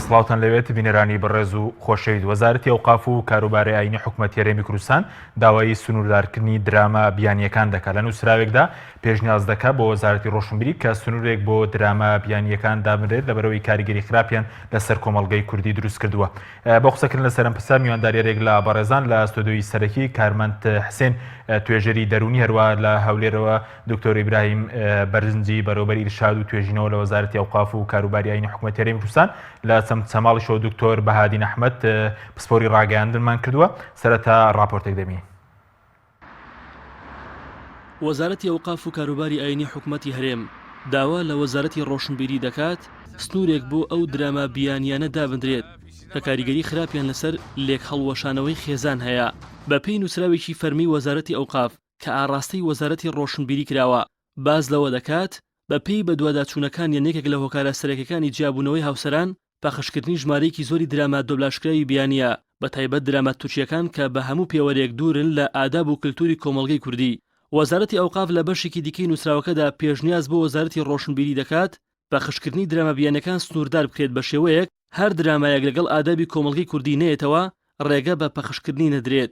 سڵاوتان لەوێت بینەرانی بەڕێز و خۆشەویست. وەزارەتی ئەوقاف و کاروباری ئاینی حکومەتی هەرێمی کوردستان داوای سنووردارکردنی دراما بیانییەکان دەکات. لە نووسراوێکدا پێشنیاز دەکات بۆ وەزارەتی ڕۆشنبیری کە سنوورێک بۆ دراما بیانییەکان دابنرێت لەبەرئەوەی کاریگەری خراپیان لەسەر کۆمەڵگەی کوردی دروست کردووە. بۆ قسەکردن لەسەر ئەم پرسە میوانداریەرێک لە بەڕێزان لە ستۆدیۆی سەرەکی کارمەند حسێن توێژەری دەروونی هەروە لە هەولێرەوە دکتۆر ئیبراهیم بەرزنجی بەرەوبەری ئیرشاد و توێژینەوە لە وەزارەتی ئەوقاف و کاروباری ئاینی حکوومەت هەرێمی کوردستان لە چەمچەماڵیشەوە دکتۆر بەهادین ئەحمەد پسپۆری ڕاگەیاندنمان کردووە سەرەتا ڕاپۆرتێک دەبینین. وەزارەتی ئەوقاف و کاروباری ئاینی حکومەتی هەرێم داوا لە وەزارەتی ڕۆشنبیری دەکات سنوورێک بۆ ئەو دراما بیانیانە دابندرێت کە کاریگەری خراپیان لەسەر لێکهەڵوەشانەوەی خێزان هەیە. بەپێی نووسراوێکی فەرمی وەزارەتی ئەوقاف کە ئاڕاستەی وەزارەتی ڕۆشنبیری کراوە باس لەوە دەکات، بەپێی بەدواداچوونەکانیان یەکێک لە هۆکارە سەرەکیەکانی جیابوونەوەی هاوسەران پەخشکردنی ژمارەیەکی زۆری دراما دۆبلاژکراوی بیانییە، بەتایبەت دراما تورکییەکان کە بە هەموو پێوەرێک دوورن لە ئاداب و کلتوری کۆمەڵگەی کوردی. وەزارەتی ئەوقاف لە بەشێکی دیکەی نووسراوەکەدا پێشنیاز بۆ وەزارەتی ڕۆشنبیری دەکات پەخشکردنی دراما بیانیەکان سنووردار بکرێت بە شێوەیەک هەر درامایەک لەگەڵ ئادابی کۆمەڵگەی کوردی نەیەتەوە ڕێگە بە پەخشکردنی نەدرێت.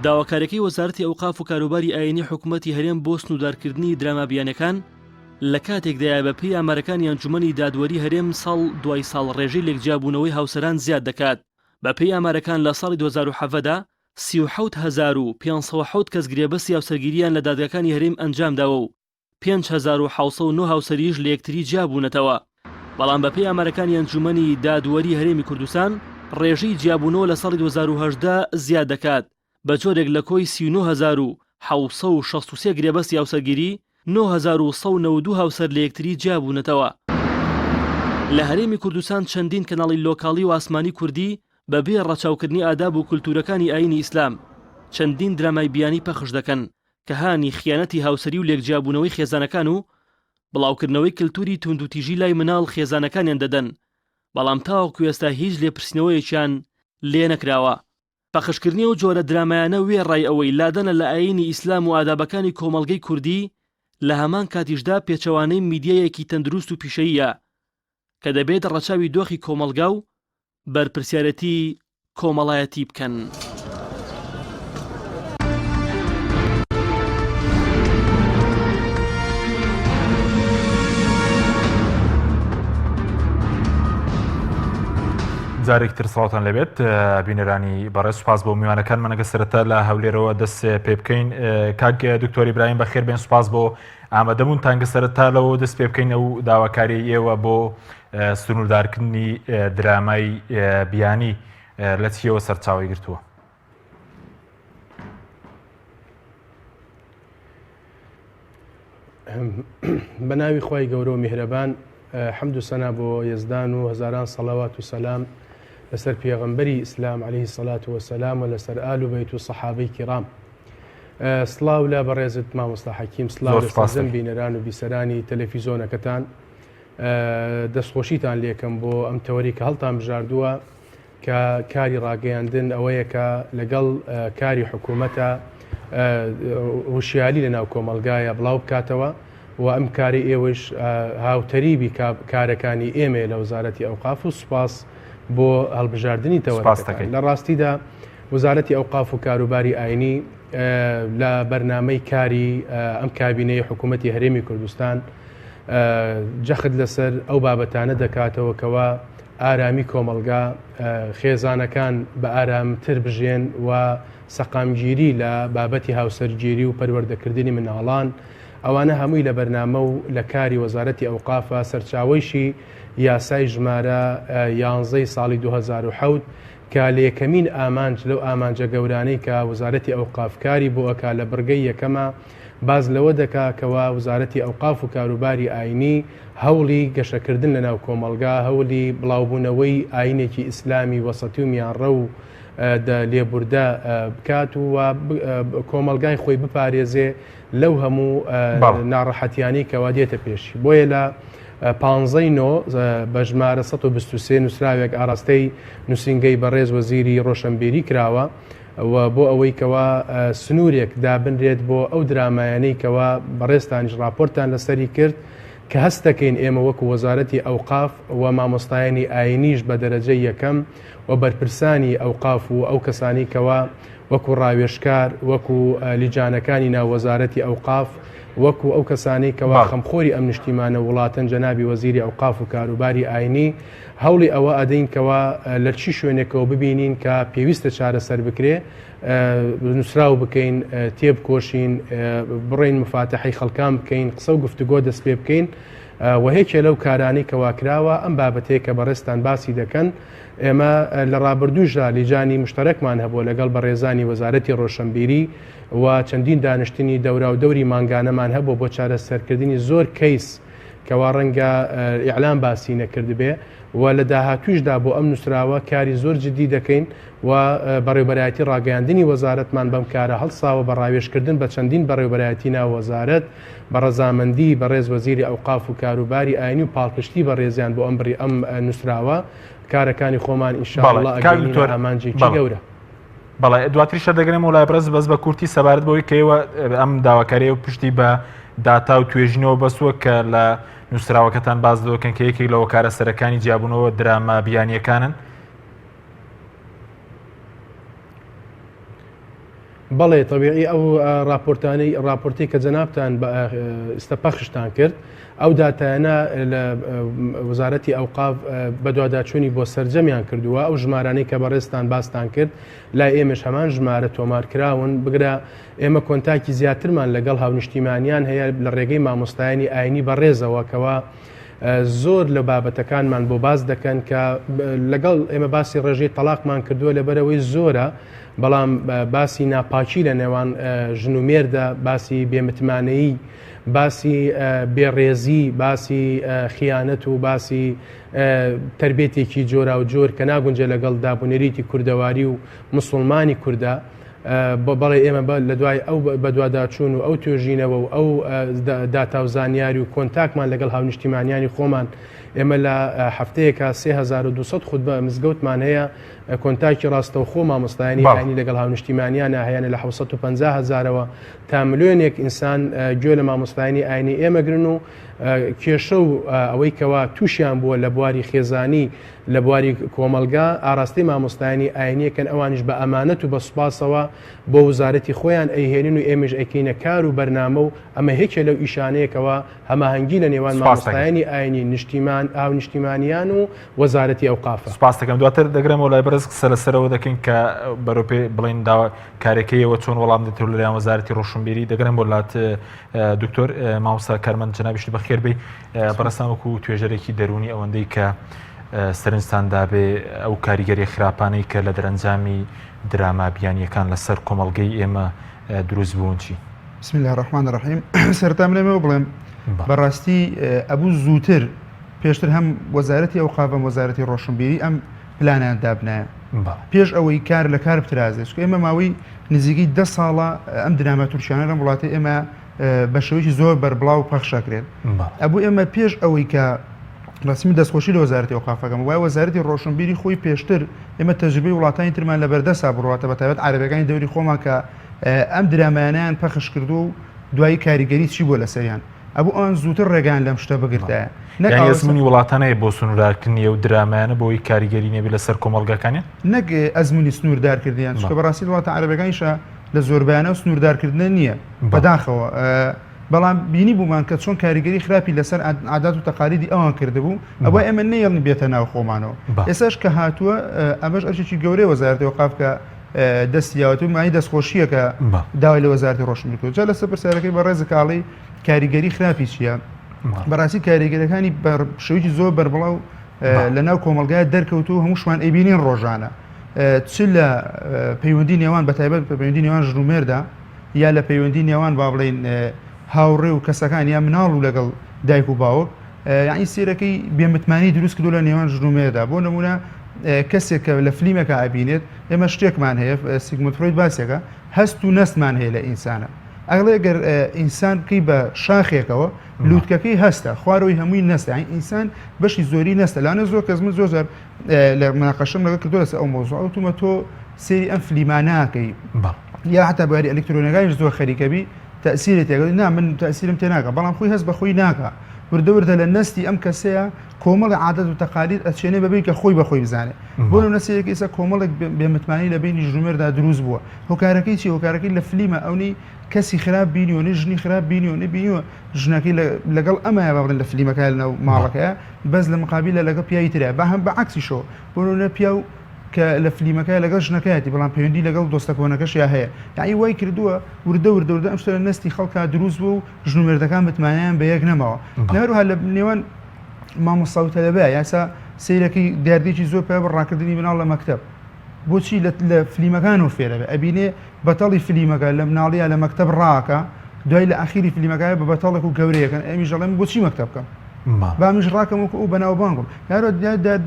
داواکاریەکەی وەزارەتی ئەوقاف و کاروباری ئایینی حکومەتی هەرێم بۆ سنوودارکردنی دراما بیانیەکان لە کاتێکدایە بە پێی ئامارەکانی ئەنجومەنی دادوەری هەرێم ساڵ دوای ساڵ ڕێژەی لێکجیابوونەوەی هاوسەران زیاد دەکات. بە پێی ئامارەکان لە ساڵی 2017 دا 37507 کەس گرێبەستی هاوسەرگیریان لە دادگاکانی هەرێم ئەنجامداوە و 5709 هاوسەریش لە یەکتری جیابوونەتەوە، بەڵام بەپێی ئامارەکانی ئەنجوومەنی دادوەری هەرێمی کوردستان ڕێژەی جیابوونەوە لە ساڵی 2018 زیاد دەکات بە جۆرێک لە کۆی 39763 گرێبەستی هاوسەرگیری 9192 هاوسەر لە یەکتری جیابوونەتەوە. لە هەرێمی کوردستان چەندین کەناڵی لۆکاڵی و ئاسمانی کوردی بەبێ ڕەچاوکردنی ئاداب و کولتوورەکانی ئایینی ئیسلام چەندین درامای بیانی پەخش دەکەن کە هانی خیانەتی هاوسەری و لێکجیابوونەوەی خێزانەکان و بڵاوکردنەوەی کلتوری توندوتیژی لای مناڵ خێزانەکانیان دەدەن، بەڵام تاوەکو ئێستا هیچ لێپرسینەوەیەکیان لێنەکراوە. پەخشکردنی ئەو جۆرە درامایانە وێڕای ئەوەی لادەنە لە ئایینی ئیسلام و ئادابەکانی کۆمەڵگەی کوردی، لە هەمان کاتیشدا پێچەوانەی میدیایەکی تەندروست و پیشەییە کە دەبێت ڕەچاوی دۆخی کۆمەڵگا و بەرپرسیارێتی کۆمەڵایەتی بکەن. جارێکی تر سڵاوتان لێبێت بینەرانی بەڕێز سوپاس بۆ میوانەکان منەگە سەرەتا لە هەولێرەوە دەست پێ بکەین کاک دکتۆری برایم بەخێر بێن سوپاس بۆ ئامادەبوون تانگە سەرەتا لەوە دەست پێ بکەین ئەو داواکاری ئێوە بۆ سنووردارکردنی درامای بیانی لە چیەوە سەرچاوی گرتووە؟ بە ناوی خوای گەورە و میهرەبان حەمد و سەنا بۆ یەزدان و هەزاران سەڵەوات و سەلام لەسەر پێغەمبەری ئیسلام علیه الصلاة والسلام و لەسەر ئال و بەیت و سەحابەی کیرام سڵاو لە بەڕێزت مامۆستا حەکیم سڵاو لە سەرجەم بینەران و بیسەرانی تەلەفیزۆنەکەتان دەستخۆشیتان لێکەم بۆ ئەم تەوەری کە هەڵتان بژاردووە کە کاری ڕاگەیاندن ئەوەیە کە لەگەڵ کاری حکوومەتە هوشیاری لە ناو کۆمەڵگایە بڵاو بکاتەوە و ئەم کاری ئێوەش هاوتەریبی کارەکانی ئێمەیە لە وەزارەتی ئەوقاف و سوپاس بۆ هەڵبژاردنی تەوەرەکەتان. لە ڕاستیدا وەزارەتی ئەوقاف و کاروباری ئاینی لە بەرنامەی کاری ئەم کابینەی حکوومەتی هەرێمی کوردستان جەخت لەسەر ئەو بابەتانە دەکاتەوە کەوا ئارامی کۆمەڵگا، خێزانەکان بە ئارامتر بژێن و سەقامگیری لە بابەتی هاوسەرگیری و پەروەردەکردنی منداڵان، ئەوانە هەمووی لە بەرنامە و لە کاری وەزارەتی ئەوقافە، سەرچاوەیشی یاسای ژمارە یانزەی ساڵی 2007 کە لە یەکەمین ئامانج لەو ئامانجە گەورانەی کە وەزارەتی ئەوقاف کاری بۆ ئەکا لە بڕگەی یەکەما باس لەوە دەکا کەوا وەزارەتی ئەوقاف و کاروباری ئاینی هەوڵی گەشەکردن لەناو کۆمەڵگا، هەولی بڵاوبوونەوەی ئاینێکی ئیسلامی وەسەتی و میانڕەو و لێبوردە بکات و کۆمەڵگای خۆی بپارێزێ لەو هەموو ناڕەحەتیانەی کەوا دێتە پێشی. بۆیە لە پانزەی نۆ بە ژمارە 123 نووسراوێک ئاراستەی نووسینگەی بەڕێز وەزیری ڕۆشنبیری کراوە و بۆ ئەوەی کەوا سنوورێک دابنرێت بۆ ئەو درامایانەی کەوا بەڕێزتانیش ڕاپۆرتتان لەسەری کرد. کە هەست دەکەین ئێمە وەکو وەزارەتی ئەوقاف و مامۆستایانی ئایینیش بە دەرەجەی یەکەم و بەرپرسانی ئەوقاف و ئەو کەسانەی کەوا وەکو ڕاوێژکار، وەکو لیجانەکانی ناو وەزارەتی ئەوقاف، وەکو ئەو کەسانەی کەوا خەمخۆری ئەم نیشتیمانە و وڵاتەن جەنابی وەزیری ئەوقاف و کاروباری ئاینی هەوڵی ئەوە ئەدەین کەوا لە چی شوێنێکەوە ببینین کە پێویستە چارەسەر بکرێ نووسراو بکەین تێبکۆشین بڕۆین مفاتەحەی خەڵکان بکەین قسە و گفتوگۆ دەست پێ بکەین و یەکێ لەو کارانەی کەوا کراوە ئەم بابەتەیە کە بەڕێزتان باسی دەکەن ئێمە لە ڕابردووشدا لیجانی مشتەرەکمان هەبووە لەگەڵ بەڕێزانی وەزارەتی ڕۆشنبیری و چەندین دانیشتنی دەوراودەوری مانگانەمان هەبووە بۆ چارەسەرکردنی زۆر کەیس کەوا ڕەنگە ئیعلام باسی نەکردبێ و لە داهاتوویشدا بۆ ئەم نووسراوە کاری زۆر جدی دەکەین و بەڕێوبەرایەتی ڕاگەیاندنی وەزارەتمان بەم کارە هەڵساوە بە ڕاوێژکردن بە چەندین بەڕێوبەرایەتی ناو وەزارەت بە ڕەزامەندی بەڕێز وەزیری ئەوقاف و کاروباری ئاینی و پاڵپشتی بەڕێزیان بۆ ئەم بڕی ئەم نووسراوە کارەکانی خۆمان ان شاء اللە ئەگەینینە ئامانجێکی گەورە. بەڵێ دواتریش دەگەرێمەوە لای بەڕێز بەس بە کورتی سەبارەت بەوەی کە ئێوە ئەم داواکاریە و پشتی بە داتا و توێژینەوە بەسووە کە لە نووسراوەکەتان باس دەکەن کە یەکێک لە هۆکارە سەرەکانی جیابوونەوە دراما بیانیەکانن. بەڵێ تەبیعی ئەو ڕاپۆرتانەی ڕاپۆرتی کە جەنابتان ئستە پەخشتان کرد ئەو داتایانە لە وەزارەتی ئەوقاف بەدواداچوونی بۆ سەرجەمیان کردووە ئەو ژمارانەی کە بەڕێزتان باستان کرد لای ئێمەش هەمان ژمارە تۆمار کراون بگرە ئێمە کۆنتاکی زیاترمان لەگەڵ هاونیشتیمانیان هەیە لە ڕێگەی مامۆستایانی ئاینی بەڕێزەوە کەوا زۆر لە بابەتەکانمان بۆ باس دەکەن کە لەگەڵ ئێمە باسی ڕێژەی تەلاقمان کردووە لەبەرەوەی زۆرە بەڵام باسی ناپاکی لە نێوان ژن و مێردە باسی بێمتمانەیی باسی بێڕێزی باسی خیانەت و باسی تربێتێکی جۆرا و جۆر کە ناگونجێ لەگەڵ دابونەریتی کوردەواری و مسلمانی کوردە بەڵێ ئێمە لە دوای ئەو بەدواداچوون و ئەو توێژینەوە و ئەو داتا و زانیاری و کۆنتاکمان لەگەڵ هاونیشتیمانیانی خۆمان ئێمە لە هەفتەیەکا 3200 خوتبە مزگەوتمان هەیە کۆنتاکی ڕاستەوخۆ مامۆستایانی ئاینی لەگەڵ هاونیشتیمانیانە هەیەە لە 750 هەزارەوە تا ملیۆنێک ئینسان گوێ لە مامۆستایانی ئاینی ئێمە گرن و کێشە و ئەوەی کەوا تووشیان بووە لە بواری خێزانی لە بواری کۆمەڵگا ئاراستەی مامۆستایانی ئاینیەکەن ئەوانیش بە ئەمانەت و بە سوپاسەوە بۆ وزارەتی خۆیان ئەیهێنن و ئێمەش ئەیکەینە کار و بەرنامە و ئەمە یەکێ لەو ئیشانەیە کەوا هەماهەنگی لە نێوان سوپاست دەکەم. مامۆستایانی ئاینی نیشتیمان هاونیشتیمانیان و وەزارەتی ئەوقافە. سوپاست دەکەم دواتر دەگرمەوە لای بەڕێز قسە لەسەرەوە دەکەین کە بەرەو پێ بڵێن داوا کارەکەیەوە چۆن وەڵام دێتەوە لەلایەن وەزارەتی ڕۆشنبیری دەگرم بۆ لات دکتۆر مامۆستا کارمەند جەنابیشت بەخێر بێی بەڕێزتان وەکو توێژەرێکی دەروونی ئەوەندەی کە سەرنجتان دابێ ئەو کاریگەری خراپانەی کە لە دەرەنجامی دراما بیانیەکان لەسەر کۆمەڵگەی ئێمە دروست بوون چی؟ بسم الله الرحمن الرحیم سەرەتا من ئەمەوە بڵێم بەڕاستی ئەبوو زووتر پێشتر هەم وەزارەتی ئەوقاف هەم وەزارەتی ڕۆشنبیری ئەم پلانیان دابنایە پێش ئەوەی کار لە کار بترازێت چونکە ئێمە ماوەی نزیکەی دە ساڵە ئەم دراما تورکیانە لەم وڵاتی ئێمە بە شێوەیەکی زۆر بەربڵاو پەخشەکرێن ئەبوو ئێمە پێش ئەوەی کە ڕسمی دەستخۆشی لە وەزارەتی ئەوقافەکەم وای وەزارەتی ڕۆشنبیری خۆی پێشتر ئێمە تەجروبەی وڵاتانی ترمان لە بەردەسا بڕاتە بە تایبەت عەرەبەکانی دەوری خۆمان کە ئەم درامایانیان پەخش کردو و دوایی کاریگەری چی بووە لەسەریان ئەبوو ئەوان زووتر ڕێگان لەم شتە بگرتایە نەک ئەزمونی وڵاتان هەیە بۆ سنووردارکردنی ئەو درامایانە بۆی کاریگەری نەبێت لەسەر کۆمەڵگاکانیان نەک ئەزمونی سنووردارکردیان چونکە بەڕاستی وڵاتە عەرەبەکانیشە لە زۆربیانە و سنووردارکردنە نییە بەداخەوە بەڵام بینی بوومان کە چۆن کاریگەری خراپی لەسەر عادات و تەقالیدی ئەوان کردبوو ئەوە ئێمە نەیەڵین بێتە ناو خۆمانەوە ئێساش کە هاتووە ئەمەش ئەرکێکی گەورەی وەزارەتی ئەوقاف کە دەستی یاوەت و مای دەستخۆشییە کە داوای لە وەزارەتی ڕۆشنبیری کردووە جا لەسەر پرسیارەکەی بەڕێز کاڵی کاریگەری خراپی چییە؟ بەڕاستی کاریگەرەکانی بە شێوەیەکی زۆر بەربڵاو لە ناو کۆمەڵگای دەرکەوت و هەمووشمان ئەیبینین ڕۆژانە چ لە پەیوەندی نێوان بە تایبەت پەیوەندی نێوان ژن و مێردا یا لە پەیوەندی نێوان با بڵێین هاوڕێ و کەسەکان یا مناڵ و لەگەڵ دایک و باوک یعنی سێرەکەی بێمتمانی دروست کردو لە نێوان ژن و مێردا بۆ نمونە کەسێک کە لە فلیمەکە ئەبینێت ئێمە شتێکمان هەیە سیگموند فرۆید باسێکە هەست و نەستمان هەیە لە ئینسانە ئەڵێ گەر ئینسان بکەی بە شاخێکەوە لوتکەکەی هەستە خوارەوەی هەمووی نەستە یعنی ئینسان بەشی زۆری نەستە لانە زۆر کەس من زۆر جار لە مناقەشەم لەگەڵ کردو لەسەر ئەو مەوزوع وتومە تۆ سێری ئەم فلیمانە ناکەی یا حتا بواری ئەلکترۆنەکانیش زۆر خەریکەبی تەسیری تێگەڵی نا من تەسیرم تێ ناکە بەڵام خۆی هەست بە خۆی ناکە. وردە وردە لە نەستی ئەم کەسەیە کۆمەڵی عادەت و تەقالید ئەچێنێ بەبێ کە خۆی بە خۆی بزانێ بۆ نمونە سەیرێک ئێستا کۆمەڵێک بێمتمانی لە بینی ژن و مێردا دروست بووە هۆکارەکەی چی هۆکارەکەی لە فلیمە ئەونی کەسی خراپ بینیوە نە ژنی خراپ بینیوە نە بینیوە ژنەکەی لەگەڵ ئەمایە با بڵێن لە فلیمەکە لەناو ماڵەکەیە بەس لە مقابلە لەگەڵ پیاوی ترە بە هەم بە عەکسیشەوە بۆ نمونە پیاو کە لە فلیمەکە لەگەڵ ژنەکەیەتی بەڵام پەیوەندی لەگەڵ دۆستە کۆنەکەشیا هەیە یعنی وای کردووە وردە وردە وردە ئەم شتە لە نەستی خەڵکا دروست بوو و ژن و مێردەکان متمانەیان بە یەک نەماوە هەروەها لە نێوان مامۆستا و تەلەبە یاسا سەیرەکەی دیاردەیەکی زۆر پێ بە ڕاکردنی مناڵ لە مەکتەب بۆچی لە فلیمەکانەوە فێرەبێ ئەبینێ بەتەڵی فلیمەکە لە مناڵیە لە مەکتەب ڕاکە دوای لە ئاخیری فلیمەکە بە بەتەڵێک و گەورەیەکەن ئەمیش دەڵێم بۆچی مەکتەب بکەم با منیش ڕاکەم وەکو ئەو بەناوبانگم یارۆ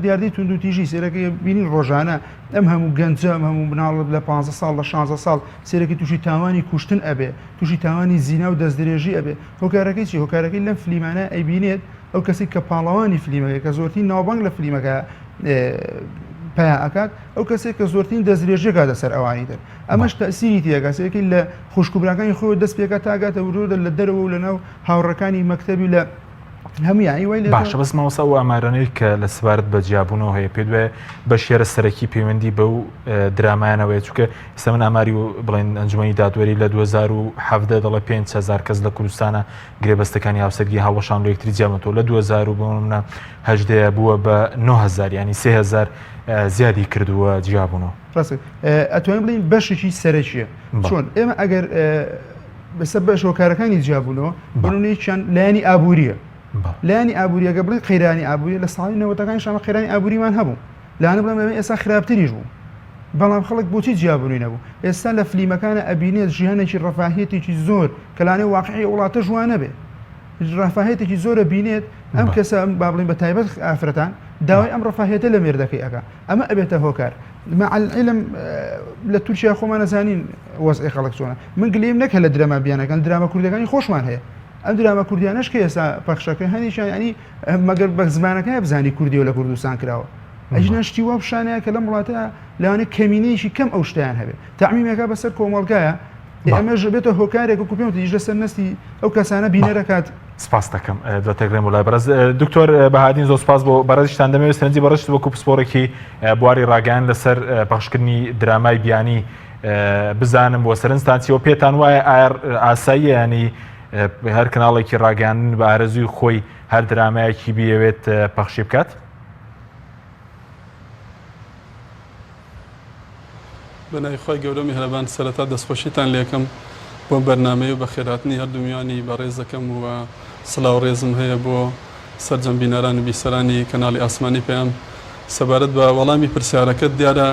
دیاردەی توندوتیژی سێرەکەی بینین ڕۆژانە ئەم هەموو گەنجە ئەم هەموو مناڵ لە 15 ساڵ لە 16 ساڵ سێرەکی تووشی تاوانی کوشتن ئەبێ تووشی تاوانی زینا و دەستدرێژی ئەبێ هۆکارەکەی چی هۆکارەکەی لەم فلیمانە ئەیبینێت ئەو کەسێک کە پاڵەوانی فلیمەکە کە زۆرترین ناوبانگ لە فلیمەکە پیا ئەکات ئەو کەسێک کە زۆرترین دەستدرێژی کاتە سەر ئەوانی تر ئەمەش تەسیری تێگا سێکی لە خوشک و براکانی خۆی دەست پێکات تاگاتە ورۆدە لە دەرەوە و لە ناو هاوڕەکانی مەکتەبی لە هەموویان وای لێ باشە بەس مامۆستا ئەو ئامارانەی کە لە سەبارەت بە جیابوونەوە هەیە پێت وایە بەشێرە سەرەکی پەیوەندی بەو درامایانەوەیە چونکە ئێستا من ئاماری و بڵێن ئەنجومەنی دادوەری لە 2017 دەڵێ 5000 کەس لە کوردستانە گرێبەستەکانی هاوسەرگی هەڵوەشان لە یەکتری جیابوونەوە لە 2000 و بۆ نمونە هەژدەیە بووە بە 9000 ینی 3000 زیادی کردووە جیابوونەوە. ڕاستە ئەتوانین بڵێین بەشێکی سەرەکیە چۆن ئێمە ئەگەر بەسەر بەش هۆکارەکانی جیابوونەوە بەنونێکیان لایەنی ئابووریە لایەنی ئابووریەکە بڵێ قەیرانی ئابووری لە ساڵی نەوەتەکانی شامە قەیرانی ئابووریمان هەبوو لانە بڵێم ئێستا خراپتریش بوو بەڵام خەڵک بۆچی جیابوونی نەبوو ئێستا لە فلیمەکانە ئەبینێت ژیانێکی ڕەفاهیەتێکی زۆر کە لانێ واقعی وڵاتە ژوانە بێ ڕەفاهیەتێکی زۆرە بینێت ئەم کەسە با بڵین بە تایبەت ئافرەتان داوای ئەم ڕەفاهیەتە لە مێردەکەی ئەکا ئەمە ئەبێتە هۆکار مع العلم لە تورکیا خۆمان ئەزانین وەزعی خەڵک چۆنە من گلیم نەک هەر لە دراما بیانەکان دراما کوردەکانی خۆشمان هەیە ئەم دراما کوردیانەش کە ئێستا پەخشەکە هەنێکیان ینی مەگەر بە زمانەکە بزانی کوردیەوە لە کوردستان کراوە ئەژنا شتی وا پیشانەیە کە لەم وڵاتە لەوانەیە کەمینەیەکی کەم ئەو شتیان هەبێت تەعمیمەکە بەسەر کۆمەڵگایە ئەمەش بێتە هۆکارێک و پێم وتیش لەسەر نەستی ئەو کەسانە بینەرەکات سپاس دەکەم دواتر بۆ لای بەڕێز دکتۆر بەهادین زۆر سپاس بۆ بەڕێزیشتان دەمەوێت سەرنجی بەڕێزت وەکو پسپۆڕێکی بواری ڕاگەیان لەسەر پەخشکردنی درامای بیانی بزانم بۆ سەرنجتان چیەوە پێتان وایە ئایا ئاساییە ینی هەر کەناڵێکی ڕاگەیاندن بە ئارەزووی خۆی هەر درامایەکی بیەوێت پەخشی بکات؟ بەناوی خوای گەورەو میهرەبان سەرەتا دەستخۆشیتان لێکەم بۆم بەرنامەیە و بەخێرهاتنی هەردوو میوانی بەڕێز دەکەم و سڵاو ڕێزم هەیە بۆ سەرجەم بینەران و بیسەرانی کەناڵی ئاسمانی پەیام سەبارەت بە وەڵامی پرسیارەکەت دیارە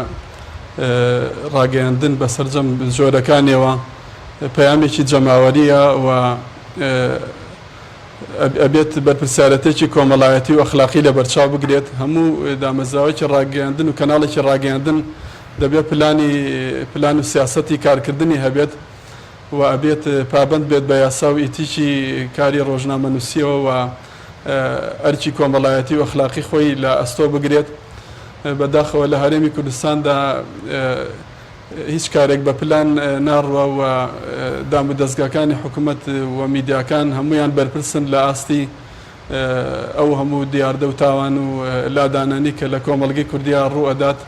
ڕاگەیاندن بە سەرجەم جۆرەکانیەوە پەیامێکی جەماوەریە و ئەبێت بەرپرسیارەتێکی کۆمەڵایەتی و ئەخلاقی لەبەرچاو بگرێت، هەموو دامەزراوەیەکی ڕاگەیاندن و کەناڵێکی ڕاگەیاندن دەبێت پلانی پلان و سیاسەتی کارکردنی هەبێت و ئەبێت پابەند بێت بە یاسا و ئیتیکی کاری ڕۆژنامەنووسیەوە و ئەرکی کۆمەڵایەتی و ئەخلاقی خۆی لە ئەستۆ بگرێت. بەداخەوە لە هەرێمی کوردستاندا هیچ کارێک بە پلان ناڕوا و دامودەزگاکانی حکومەت و میدیاکان هەموویان بەرپرسن لە ئاستی ئەو هەموو دیاردە و تاوان و لادانانی کە لە کۆمەڵگەی کوردیا ڕوو ئەدات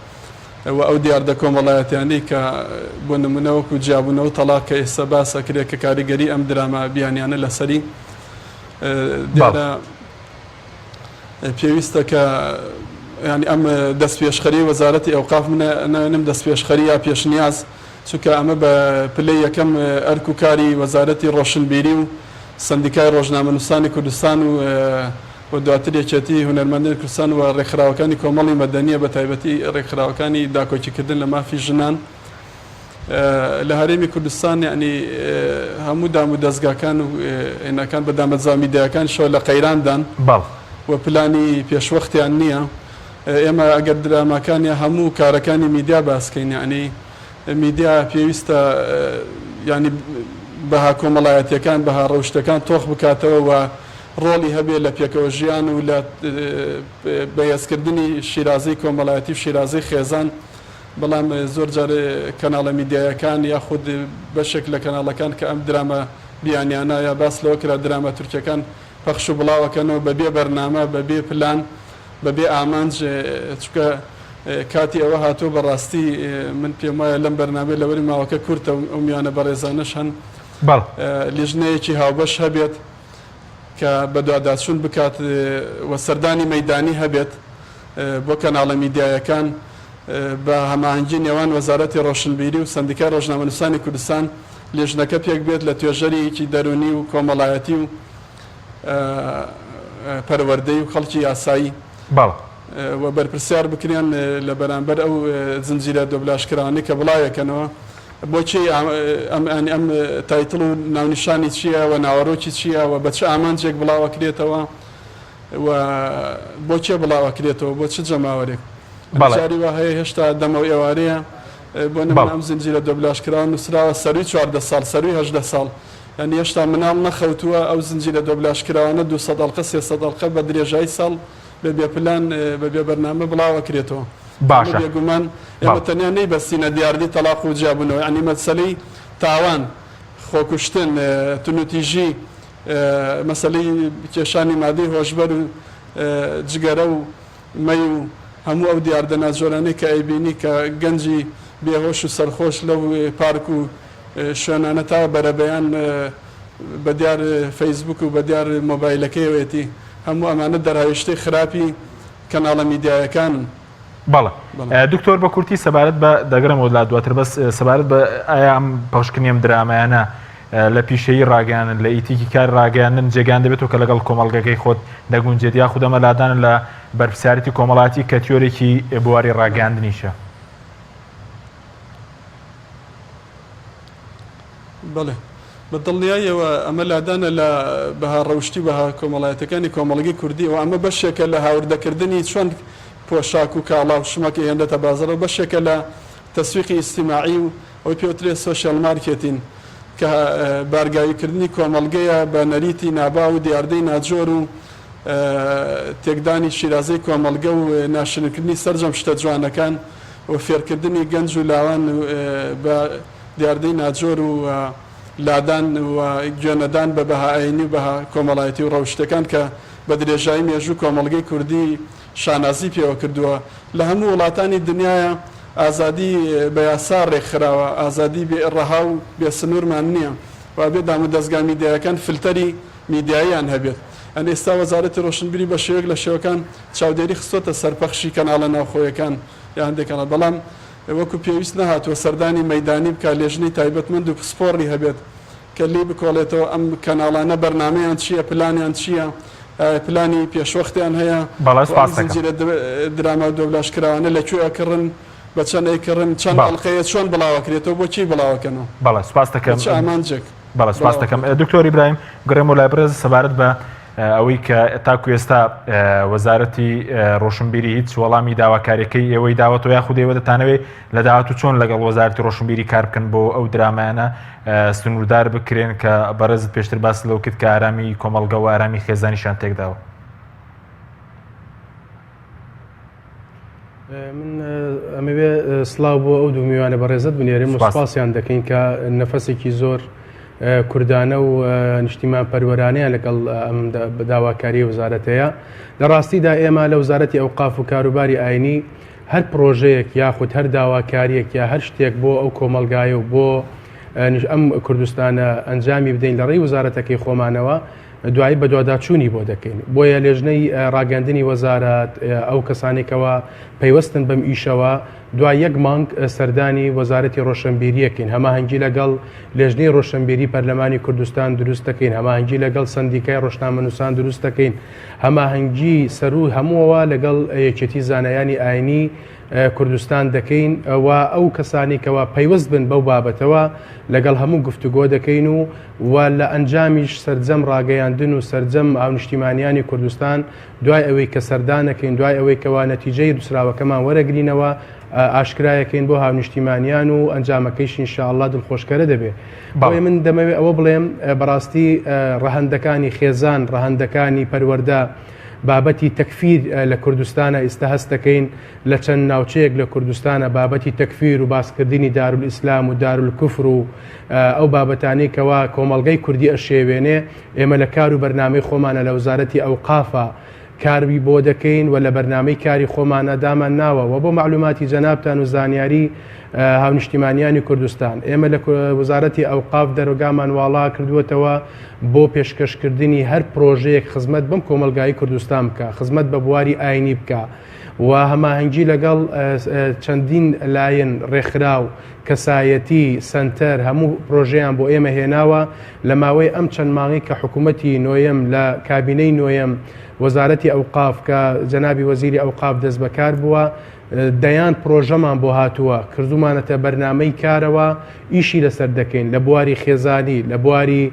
و ئەو دیاردە کۆمەڵایەتیانەی کە بۆ نمونە وەکو جیابوونەوە و تەڵاق کە ئێستا باس ئەکرێت کە کاریگەری ئەم دراما بیانیانە لەسەری دیارە. پێویستە کە یانی ئەم دەستپێشخەریی وەزارەتی ئەوقاف من ناوێنم دەستپێشخەری یا پێشنیاز چونکە ئەمە بە پلەی یەکەم ئەرک و کاری وەزارەتی ڕۆشنبیری و سەندیکای ڕۆژنامەنووسانی کوردستان و و دواتر یەکێتی هونەرمەندانی کوردستان و ڕێکخراوەکانی کۆمەڵی مەدەنییە بە تایبەتی ڕێکخراوەکانی داکۆکیکردن لە مافی ژنان. لە هەرێمی کوردستان یانی هەموو دام و دەزگاکان و هێناکان بە دامەزراوە میدیایەکانیشەوە لە قەیراندان و پلانی پێشوەختیان نییە. ئێمە ئەگەر دراماکان یا هەموو کارەکانی میدیا باسکەین یانی میدیا پێویستە یانی بەها کۆمەڵایەتیەکان بەها ڕەوشتەکان تۆخ بکاتەوە و ڕۆڵی هەبێ لە پێکەوە ژیان و لە بەهێزکردنی شیرازەی کۆمەڵایەتی و شیرازەی خێزان. بەڵام زۆر جار کەناڵە میدیایەکان یاخود بەشێک لە کەناڵەکان کە ئەم دراما بیانیانە یا باس لەوە کرا دراما تورکیەکان پەخش و بڵاوەکەنەوە بە بێ بەرنامە بە بێ پلان بە بێ ئامانج چونکە کاتی ئەوە هاتووە بەڕاستی من پێم وایە لەم بەرنامەی لەوەری ماوەکە کورتە و ئەو میوانە بەڕێزانەش هەن بەڵێ. لیژنەیەکی هاوبەش هەبێت کە بەدواداچوون بکات و سەردانی مەیدانی هەبێت بۆ کەناڵە میدیایەکان بە هەماهەنگی نێوان وەزارەتی ڕۆشنبیری و سەندیکای ڕۆژنامەنووسانی کوردستان لیژنەکە پێکبێت لە توێژەریی دەروونی و کۆمەڵایەتی و پەروەردەی و خەڵکی یاسایی بەڵێ. و بەرپرسیار بکرێن لە بەرامبەر ئەو زنجیرە دۆبلاژکراوانەی کە بڵاوێکەنەوە بۆ کێی ئەم ئەم title و ناونیشانی چییە و ناوەڕۆکی چییە و بە چ ئامانجێک بڵاوەکرێتەوە و بۆ کێ بڵاوەکرێتەوە بۆ چ جەماوەرێک بەڵێ. جاری وا هەیە هێشتا دەمەو ئێوارەیە بۆ نمونە بەڵێ. ئەم زنجیرە دۆبلاژکراوە نووسراوە سەرووی 14 ساڵ سەرووی 18 ساڵ یانی هێشتا مناڵ نەخەوتووە ئەو زنجیرە دۆبلاژکراوانە 200 ئەڵقە 300 ئەڵقە بە درێژایی ساڵ بە بێ پلان بە بێ بەرنامە بڵاو ئەکرێتەوە. ئەمە باشە. بێگومان ئێمە بەڵێ. تەنیا نەیبەستینە دیاردەی تەڵاق و جیابوونەوە یانی مەسەلەی تاوان، خۆکوشتن، توندوتیژی، مەسەلەی کێشانی مادەی هۆشبەر و جگەرە و مەی و هەموو ئەو دیاردە ناجۆرانەی کە ئەیبینی کە گەنجی بێهۆش و سەرخۆش لەو پارک و شوێنانە تا بەرەبەیان بە دیار فەیسبوک و بە دیار مۆبایلەکەیەوەیەتی هەموو ئەمانە دەرهاویشتەی خراپی کەناڵە میدیایەکانن. بەڵێ بەڵێ. دکتۆر بە کورتی سەبارەت بە دەگەڕێمەوە لات دواتر بەس سەبارەت بە ئایا ئەم پەخشکردنی ئەم درامایانە لە پیشەیی ڕاگەیاندن لە ئیتیکی کار ڕاگەیاندن جێگان دەبێتەوە کە لەگەڵ کۆمەڵگەکەی خۆت دەگونجێت یاخود ئەمە لادانە لە بەرپرسیارێتی کۆمەڵایەتی کە تیۆرێکی بواری ڕاگەیاندنیشە؟ بەڵێ. بە دڵنیاییەوە ئەمە لادانە لە بەها ڕەوشتی و بەها کۆمەڵایەتیەکانی کۆمەڵگەی کوردی و ئەمە بەشێکە لە هاوردەکردنی چۆن پۆشاک و کاڵا و شمەک ئەهێنرێتە بازاڕەوە بەشێکە لە تەسویقی ئیجتیماعی و ئەوەی پێوترێت social marketing کە بارگاویکردنی کۆمەڵگەیە بە نەریتی ناباو و دیاردەی ناجۆر و تێکدانی شیرازەی کۆمەڵگە و ناشرینکردنی سەرجەم شتە جوانەکان و فێرکردنی گەنج و لاوان بە دیاردەی ناجۆر و لادان و گوێنەدان بە بەها ئایینی و بەها کۆمەڵایەتی و ڕەوشتیەکان کە بە درێژایی مێژوو کۆمەڵگەی کوردی شانازی پێوە کردووە. لە هەموو وڵاتانی دنیایا ئازادی بە یاسا ڕێکخراوە، ئازادی بێ ڕەها و بێ سنوورمان نییە و ئەبێ دامودەزگا میدیایەکان فلتەری میدیاییان هەبێت. یانی ئێستا وەزارەتی ڕۆشنبیری بە شێوەیەک لە شێوەکان چاودێری خستۆتە سەر پەخشی کەناڵە ناوخۆیەکان یا هەندێک کەناڵ بەڵام وەکو پێویست نەهاتووە سەردانی مەیدانی بکات، لێژنەی تایبەتمەند و پسپۆڕی هەبێت کە لێی بکۆڵێتەوە ئەم کەناڵانە بەرنامەیان چییە، پلانیان چییە، ئایا پلانی پێشوەختیان هەیە بەڵێ و ئەم سوپاست دەکەم. زنجیرە دراما و دۆبلاژکراوانە لە کوێ ئەکڕن، بە چەند ئەیکڕن، چەند بەڵێ. ئەڵقەیە، چۆن بڵاوەکرێتەوە، بۆ کێی بڵاوەکەنەوە، بەڵێ سوپاست بە دەکەم. چ ئامانجێک بەڵێ سوپاست دەکەم. بڵاوەکرێتەوە. دکتۆر ئیبراهیم بگەڕێمەوە لای بەڕێز سەبارەت بە ئەوەی کە تاکو ئێستا وەزارەتی ڕۆشنبیری هیچ وەڵامی داواکاریەکەی ئێوەی داوەتەوە یاخود ئێوە دەتانەوێت لە داهاتوو چۆن لەگەڵ وەزارەتی ڕۆشنبیری کار بکەن بۆ ئەو درامایانە سنووردار بکرێن کە بەڕێزت پێشتر باس لەوە کرد کە ئارامی کۆمەڵگە و ئارامی خێزانیشان تێکداوە؟ من ئەمەوێ سلااو بۆ ئەو دوو میوانە بەڕێزت بنێرم و سپاسیان دەکەین کە نەفەسێکی زۆر کوردانە و نیشتیمان پەروەرانەیان لەگەڵ ئەم داواکاری وەزارەتەیە لە ڕاستیدا ئێمە لە وەزارەتی ئەوقاف و کاروباری ئاینی هەر پرۆژەیەک یاخود هەر داواکاریەک یا هەر شتێک بۆ ئەو کۆمەلگایە و بۆ ئەم کوردستانە ئەنجامی بدەین لە ڕێی وەزارەتەکەی خۆمانەوە دوایی بەدواداچوونی بۆ دەکەین بۆیە لێژنەی ڕاگەندنی وەزارەت ئەو کەسانێک کەوا پەیوەستن بەم ئیشەوە دوای یەک مانگ سەردانی وەزارەتی ڕۆشنبیریەکەین هەماهەنگی لەگەڵ لێژنەی ڕۆشنبیری پەرلەمانی کوردستان دروست دەکەین هەماهەنگی لەگەڵ سەندیکای ڕۆژنامەنووسان دروست دەکەین هەماهەنگی سەروو هەمووەوە لەگەڵ یەکێتی زانایانی ئاینی کوردستان دەکەین و ئەو کەسانی کەوا پەیوەست بن بەو بابەتەوە لەگەڵ هەموو گفتوگۆ دەکەین و و لە ئەنجامیش سەرجەم ڕاگەیاندن و سەرجەم هاونیشتیمانیانی کوردستان دوای ئەوەی کە سەردانەکەین دوای ئەوەی کەوا نەتیجەی نووسراوەکەمان وەرەگرینەوە ئاشکرایەکەین بۆ هاونیشتیمانیان و ئەنجامەکەیش ان شاء اللە دڵخۆشکەرە دەبێ. بۆیە من دەمەوێ ئەوە بڵێم بەڕاستی ڕەهەندەکانی خێزان، ڕەهەندەکانی پەروەردە، بابەتی تەکفیر لە کوردستانە ئیستا هەست دەکەین لە چەند ناوچەیەک لە کوردستانە بابەتی تەکفیر و باسکردنی دارولئیسلام و دارولکوفر و ئەو بابەتانەی کەوا کۆمەڵگەی کوردی ئەشێوێنێ ئێمە لە کار و بەرنامەی خۆمانە لە وەزارەتی ئەوقافا کاری بۆ دەکەین و لە بەرنامەی کاری خۆمانە دامان ناوە و بۆ مەعلوماتی جەنابتان و زانیاری هاونیشتیمانیانی کوردستان ئێمە لە وەزارەتی ئەوقاف دەرگامان واڵا کردووەتەوە بۆ پێشکەشکردنی هەر پرۆژەیەک خزمەت بەم کۆمەڵگای کوردستان بکە خزمەت بە بواری ئاینی بکە و هەماهەنگی لەگەڵ چەندین لایەن، ڕێکخراو، کەسایەتی، سەنتەر هەموو پرۆژەیان بۆ ئێمە هێناوە، لە ماوەی ئەم چەند مانگەی کە حکوومەتی نۆیەم لە کابینەی نۆیەم وەزارەتی ئەوقاف کە جەنابی وەزیری ئەوقاف دەستبەکار بووە دەیان پرۆژەمان بۆ هاتووە کردوومانەتە بەرنامەی کارەوە ئیشی لەسەر دەکەین لە بواری خێزانی لە بواری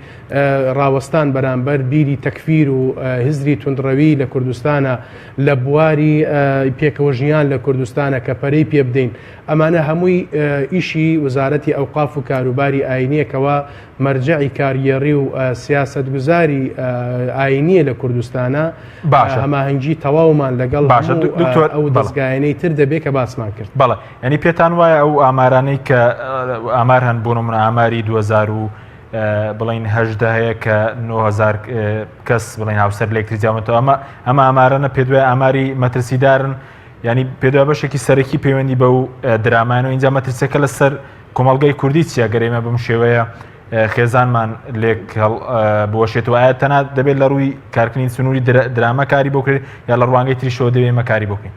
ڕاوەستان بەرامبەر بیری تەکفیر و هزری توندڕەوی لە کوردستانە لە بواری پێکەوەژیان لە کوردستانە کە پەرەی پێ بدەین ئەمانە هەمووی ئیشی وەزارەتی ئەوقاف و کاروباری ئاینیە کەوا مەرجەعی کارگێڕی و سیاسەتگوزاری ئاینیە لە کوردستانە باشە هەماهەنگی تەواومان لەگەڵ باشە هەموو دکتۆر ئەو بەڵێ. دەزگایانەی تر دەبێ کە باسمان کرد. بەڵێ یعنی پێتان وایە ئەو ئامارانەی کە ئامار هەن بۆ نمونە ئاماری 2000 و بڵین 18 هەیە کە 9000 کەس بڵین هاوسەر لەکتری جیاونەتەوە ئەمە ئەمە ئامارانە پێدوای ئاماری مەترسیدارن ینی پێدا بەشێکی سەرەکی پەیوەندی بەو درامانەوە اینجا مەترسیەکە لەسەر کۆمەڵگەی کوردی چیە گەر ئێمە بەم شێوەیە خێزانمان لێک بوەشێتەوە ئایا تەنها دەبێت لە ڕووی کارکردنی سنووری دراما کاری بۆ کرێت یا لە ڕوانگەی تریشەوە دەبێت ئێمە کاری بۆ بکەین؟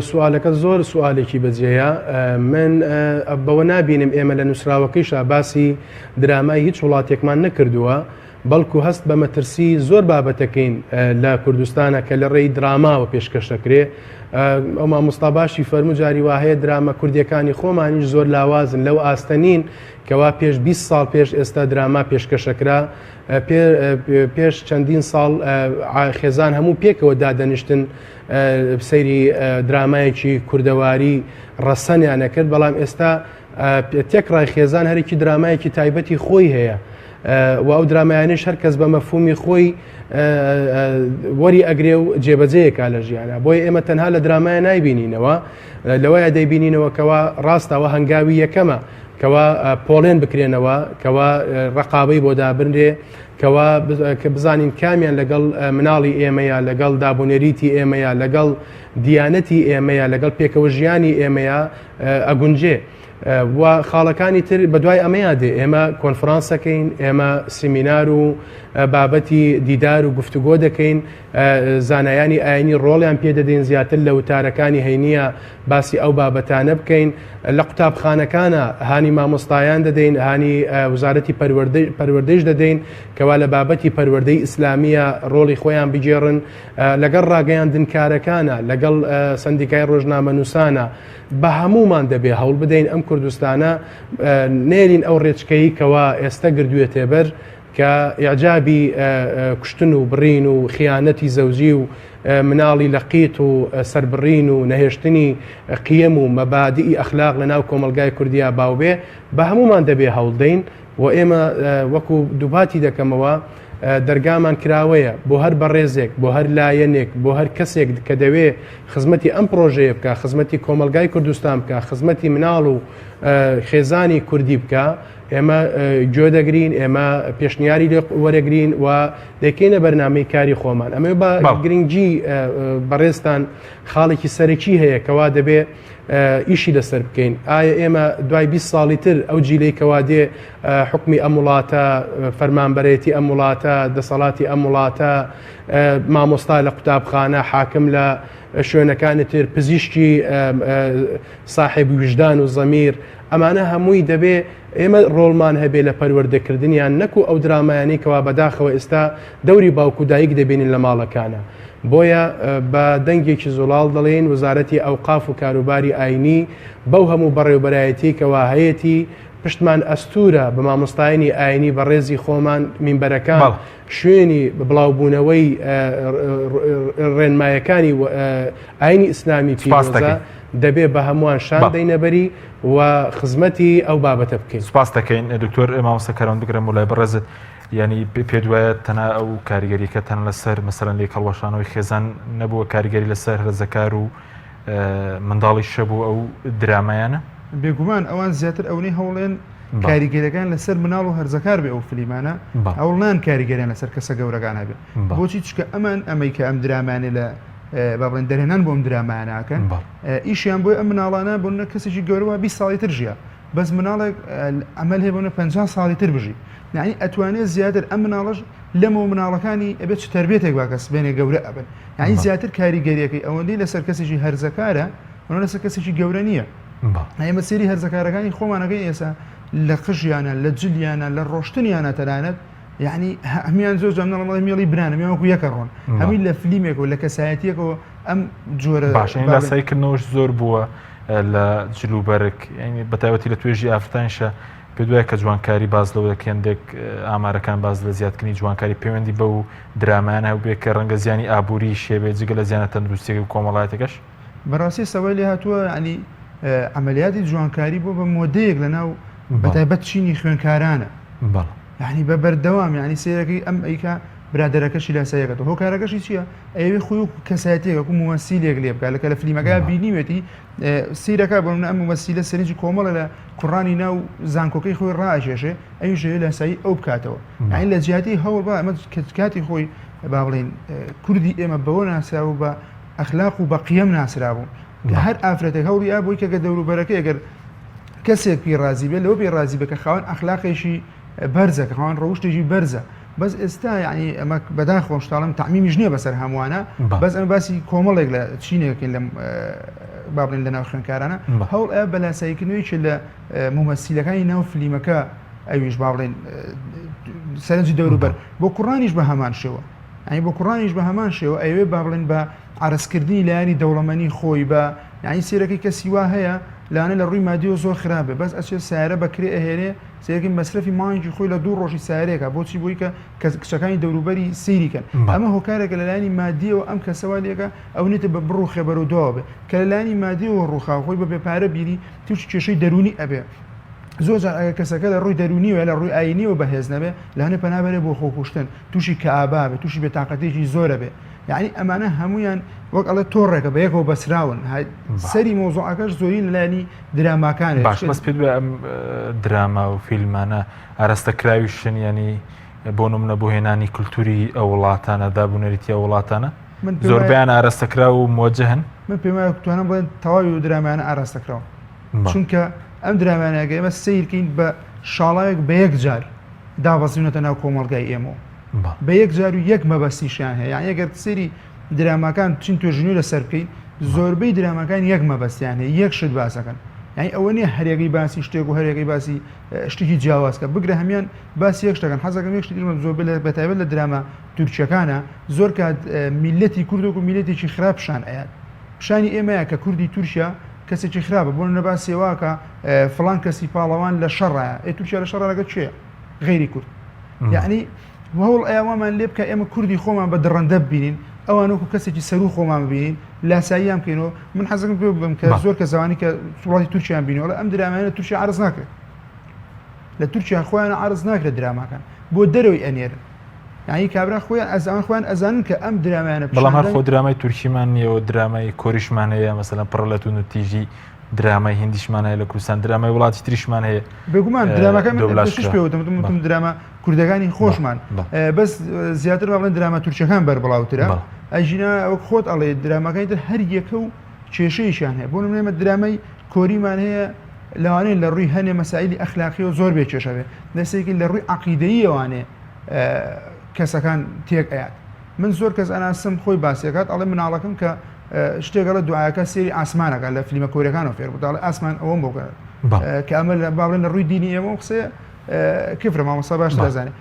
سوالەکە زۆر سوالێکی بەجێیە من بەوە نابینم ئێمە لە نووسراوەکەیشا باسی درامای هیچ وڵاتێکمان نەکردووە بەڵکو هەست بە مەترسی زۆر بابەتەکەین لە کوردستانە کە لە ڕێی دراماوە پێشکەش دەکرێ ئەو مامۆستا باشی فەرموو جاری وا هەیە دراما کوردیەکانی خۆمانیش زۆر لاوازن لەو ئاستە نین کەوا پێش 20 ساڵ پێش ئێستا دراما پێشکەشەکرا پێش چەندین ساڵ خێزان هەموو پێکەوە دادەنیشتن سەیری درامایەکی کوردەواری ڕەسەنیان نەکرد بەڵام ئێستا تێکڕای خێزان هەرێکی درامایەکی تایبەتی خۆی هەیە و ئەو درامایانش هەر کەس بە مەفهومی خۆی وەری ئەگرێ و جێبەجێیەکە لە ژیانە بۆیە ئێمە تەنها لە درامایە نایبینینەوە لەوەیە دەیبینینەوە کەوا ڕاستەوە هەنگاوی یەکەمە کەوا پۆڵێن بکرێنەوە کەوا ڕقابەی بۆ دابنرێ کەوا کە بزانین کامیان لەگەڵ مناڵی ئێمەیە لەگەڵ دابونەریتی ئێمەیە لەگەڵ دیانەتی ئێمەیە لەگەڵ پێکەوە ژیانی ئێمەیە ئەگونجێ و خاڵەکانی تر بەدوای ئەمەیا دێ ئێمە کۆنفرانس دەکەین ئێمە سیمینار و بابەتی دیدار و گفتوگۆ دەکەین زانایانی ئاینی ڕۆڵیان پێدەدەین زیاتر لە وتارەکانی هەینیە باسی ئەو بابەتانە بکەین لە قوتابخانەکانە هانی مامۆستایان دەدەین هانی وزارەتی پەروەردەیش دەدەین کەوا لە بابەتی پەروەردەی ئیسلامیە ڕۆڵی خۆیان بگێڕن لەگەڵ ڕاگەیاندنکارەکانە لەگەڵ سندیکای ڕۆژنامەنووسانە بە هەموومان دەبێ هەوڵ بدەین ئەم کوردستانە نێرین ئەو ڕێچکەی کەوا ئێستا گردوێتێ بەر کە ئیعجابی کوشتن و بڕین و خیانەتی زەوجی و مناڵی لەقیت و سەربڕین و نەهێشتنی قیەم و مەبادئی ئەخلاق لە ناو کۆمەڵگای کوردیا باو بێ بە هەموومان دەبێ هەوڵدەین و ئێمە وەکو دووپاتی دەکەمەوە دەرگامان کراوەیە بۆ هەر بەڕێزێک بۆ هەر لایەنێک بۆ هەر کەسێک کە دەوێ خزمەتی ئەم پرۆژەیە بکە خزمەتی کۆمەڵگای کوردستان بکە خزمەتی مناڵ و خێزانی کوردی بکە ئێمە گوێ دەگرین ئێمە پێشنیاری لێ وەرەگرین و دەکەینە بەرنامەی کاری خۆمان ئەمە بە گرنگی بەڕێزتان خاڵێکی سەرەکی هەیە کەوا دەبێ ئیشی لەسەر بکەین ئایا ئێمە دوای 20 ساڵی تر ئەو جیلەی کەوا دێ حکمی ئەم وڵاتە فەرمانبەرێتی ئەم وڵاتە دەسەڵاتی ئەم وڵاتە مامۆستا لە قوتابخانە حاکم لە شوێنەکانی تر پزیشکی ساحێب ویژدان و زەمیر ئەمانە هەمووی دەبێ ئێمە ڕۆڵمان هەبێ لە پەروەردەکردنیان نەکو ئەو درامایانەی کەوا بەداخەوە ئێستا دەوری باوک و دایک دەبینین لە ماڵەکانە بۆیە بە دەنگێکی زوڵاڵ دەڵێین وەزارەتی ئەوقاف و کاروباری ئاینی بەو هەموو بەڕێوبەرایەتی کەوا هەیەتی پشتمان ئەستورە بە مامۆستایانی ئاینی بەڕێزی خۆمان مینبەرەکان شوێنی بڵاوبوونەوەی ڕێنمایەکانی ئاینی ئیسلامی پیرۆزە. دەبێ بە هەمووان شان دەینە بەری و خزمەتی ئەو بابەتە بکەین. سوپاست دەکەین دکتۆر. مامۆستا کاروان بگرم و لای بەڕێزت یانی پێت وایە تەنها ئەو کاریگەریەکە تەنها لەسەر مەسەلەن لێکهەڵوەشانەوەی خێزان نەبووە کاریگەری لەسەر هەرزەکار و منداڵیش هەبوو ئەو درامایانە؟ بێگومان ئەوان زیاتر ئەونەی هەوڵێن کاریگەریەکان لەسەر مناڵ و هەرزەکار بێ ئەو فلیمانە هەوڵ نان کاریگەریان لەسەر کەسە گەورەکان هەبێ بۆچی چکە ئەمان ئەمەی کە ئەم درامانێ لە با بڵێن دەرهێنان بۆ ئەم درامایانە ئەکەن ئیشیان بۆی ئەم مناڵانە بۆ نە کەسێکی گەورەوە 20 ساڵی تر ژیا بەس مناڵێک ئەمەل هەیە بۆ نە 50 ساڵی تر بژی یعنی ئەتوانێت زیاتر ئەم مناڵەش لەمەوە مناڵەکانی ئەبێت چ تربێتێک با کە سبێنێ گەورە ئەبن یعنی زیاتر کاریگەریەکەی ئەوەندەی لەسەر کەسێکی هەرزەکارە ئەوە لەسەر کەسێکی گەورە نییە ئێمە سێری هەرزەکارەکانی خۆمانەکەی ئێسا لە قژیانە لە جلیانە لە ڕۆشتنیانە تەنانەت یعنی هەمیان زۆر جار نەڵم مێڵی برانە میان وەکو یەکە ڕۆن هەمی لە فلیمێکەوە لە کەسایەتیەکەوە ئەم جۆرە باشە لاسایکردنەوەش زۆر بووە لە جلوبەرگ یعنی بەتایبەتی لە توێژی ئافرەتانیشە پێ دوای کە جوانکاری باز لەوە دەکەن هەندێک ئامارەکان باز لە زیادکردنی جوانکاری پەیوەندی بەو درامایانە هەبێ کە ڕەنگە زیانی ئابووری شێبێ جگە لە زیانە تەندروستیەکە و کۆمەڵایەتەکەش بەڕاستی سەوای لێ هاتووە ینی عملیاتی جوانکاری بۆ بە مۆدەیەک لە ناو بەتایبەت چینی خوێنکارانە یعنی بە بەردەوام یعنی سەیرەکەی ئەم ئەیکا برادەرەکەشی لاسایەکەەوە هۆکارەکەشی چییە ئەوێ خۆی و کەسایەتێک وەکو مومەسیلێک لێ بکات لەکە لە فلیمەکە بینیوێتی سیرەکە بۆ ئەم مومەسیلە سەرنجی کۆمەڵە لە کوڕانی ناو زانکۆکەی خۆی ڕاکێشێ ئەویش ئەوێ لاسایی ئەو بکاتەوە یعنی لە جیاتی هەوڵ با ئەمە کاتی خۆی با بڵێین کوردی ئێمە بەوە ناسراوە بە ئەخلاق و بە قیەم ناسرابوو کە هەر ئافرەتێک هەوڵی ئا بۆی کە گە دەوروبەرەکەی ئەگەر کەسێک پێی ڕازی بێت لەوە پێی ڕازی بێت کە خاوەن ئەخلاقێکی بەرزە کە خاوەن ڕەوشتێکی بەرزە بەس ئێستا یعنی ئەمە بەداخەوە شتاڵم تەعمیمیش نییە بەسەر هەمووانە بەس ئەمە باسی کۆمەڵێک لە چینێکین لەم با بڵێن لە ناو خوێندکارانە هەوڵ ئە بە لاساییکردنەوەیکی لە مومەسیلەکانی ناو فلیمەکە ئەویش با بڵێن سەرنجی دەوروبەر بۆ کوڕانیش بە هەمان شێوە یعنی بۆ کوڕانیش بە هەمان شێوە ئەوێ با بڵێن بە عەرزکردنی لایەنی دەوڵەمەنی خۆی بە یعنی سێرەکەی کەسی وا هەیە لانە لە ڕووی مادیەوە زۆر خراپە بەس ئەچێت سیارە بە کرێ ئەهێنێ سەیرەکەی مەسرەفی مانگی خۆی لە دوو ڕۆژی سیارەیەکە بۆچی بۆی کە کچەکانی دەوروبەری سەیری کەن ئەمە هۆکارێکە لە لایەنی مادیەوە ئەم کەسە وا لێکە ئەو نێتە بە بڕوخێ بەرەو دواوە بێ کە لە لایەنی مادیەوە ڕووخا خۆی بە بێپارە بینی تووشی کێشەی دەروونی ئەبێ زۆر جار ئەگەر کەسەکە لە ڕووی دەروونیەوە لە ڕووی ئایینیەوە بەهێز نەبێ لەوانەیە پەنا بەرێ بۆ خۆکوشتن تووشی کەئابا بێ تووشی بێتاقەتیەکی زۆرە بێ یعنی ئەمانە هەمویان وەک ئەڵێ تۆڕێکە بە یەکەوە بەسراون سەری مۆزوعەکەش زۆری لەلایەنی دراماکانێ باش بەس پێت وایە ئەم دراما و فیلمانە ئاراستە کراویشن ینی بۆ نمونە بۆ هێنانی کولتوری ئەو وڵاتانە دابونەریتی ئەو وڵاتانە من زۆربیان ئاراستەکرا و موجهن من پێم وایە توانم بڵێن تەواوی و درامایانە ئاراستەکراون چونکە ئەم درامایانە ئەگەر ئێمە سەیرکەین بە شاڵاوێک بە یەک جار دابەزیونەتە ناو کۆمەڵگای ئێمەوە بە یەک جار و یەک مەبەستیشیان هەیە یان ئەگەر سەیری دراماکان چین توێژینەوەی لەسەر بکەین زۆربەی دراماکان یەک مەبەستیان هەیە یەک شت باسەکەن یعنی ئەوە نییە هەرێگەی باسی شتێک و هەرێگەی باسی شتێکی جیاواز کە بگرە هەمان باسی یەک شتەکەن حەزەکەم یەک شتی زۆر بە تایبەت لە دراما تورکیەکانە زۆر کات میلەتی کوردۆک و میلەتێکی خراپ پیشان ئەیات پیشانی ئێمەیە کە کوردی تورکیا کەسێکی خراپە بۆ نمونە باسی واکە فلان کەسی پاڵەوان لە شەڕایە ئێ تورکیا لە شەڕا لەگەڵ کێیە غەیری کورد یعنی هەوڵ ئەیا وامان لێ بکە ئێمە کوردی خۆمان بە دڕندە ببینین ئەوان وەکو کەسێکی سەرو خۆمان ببینین لاساییان بکەینەوە من حەزەکەم پێ بڵێم کە زۆر کە زەوانی کە وڵاتی تورکیان بینیوە ئەڵێ ئەم درامایانە لە تورکیا عەرز ناکرێت لە تورکیا خۆیان عەرز ناکرێت دراماکان بۆ دەرەوەی ئەنێرن یعنی کابرا خۆیان ئەزان خۆیان ئەزانن کە ئەم درامایانە بەڵام هەر خۆ درامای تورکیمان نییە و درامای کۆریشمان هەیە مەسەلەن پڕ لە توندوتیژی درامای هندیشمان هەیە لە کوردستان درامای وڵاتی تریشمان هەیە بێگومان دراماکە من پێشتریش پێ وتم وتم وتم دراما کوردەکانی خۆشمان بەس زیاتر با بڵێن دراما تورکیەکان بەربڵاوترە ئەژینا وەک خۆت ئەڵێ دراماکانی تر هەر یەکە و کێشەیەکیان هەیە بۆ نمونە ئێمە درامای کۆریمان هەیە لەوانەیە لە ڕووی هەنێ مەسائلی ئەخلاقیەوە زۆر بێ کێشە بێ دەستێکی لە ڕووی عەقیدەییەوانێ کەسەکان تێک ئەیات من زۆر کەس ئەناسم خۆی باسیەکات ئەڵێ مناڵەکەم کە شتێک ئەڵێ دوعاکە سێری ئاسمانەکە لە فلیمە کۆریەکانەوە فێر بوو دەڵێ ئاسمان ئەوەم بۆ کە کە ئەمە لە با بڵێن لە ڕووی دینی ئێمە قسەیە کفرە مامۆستا باش دەزانێ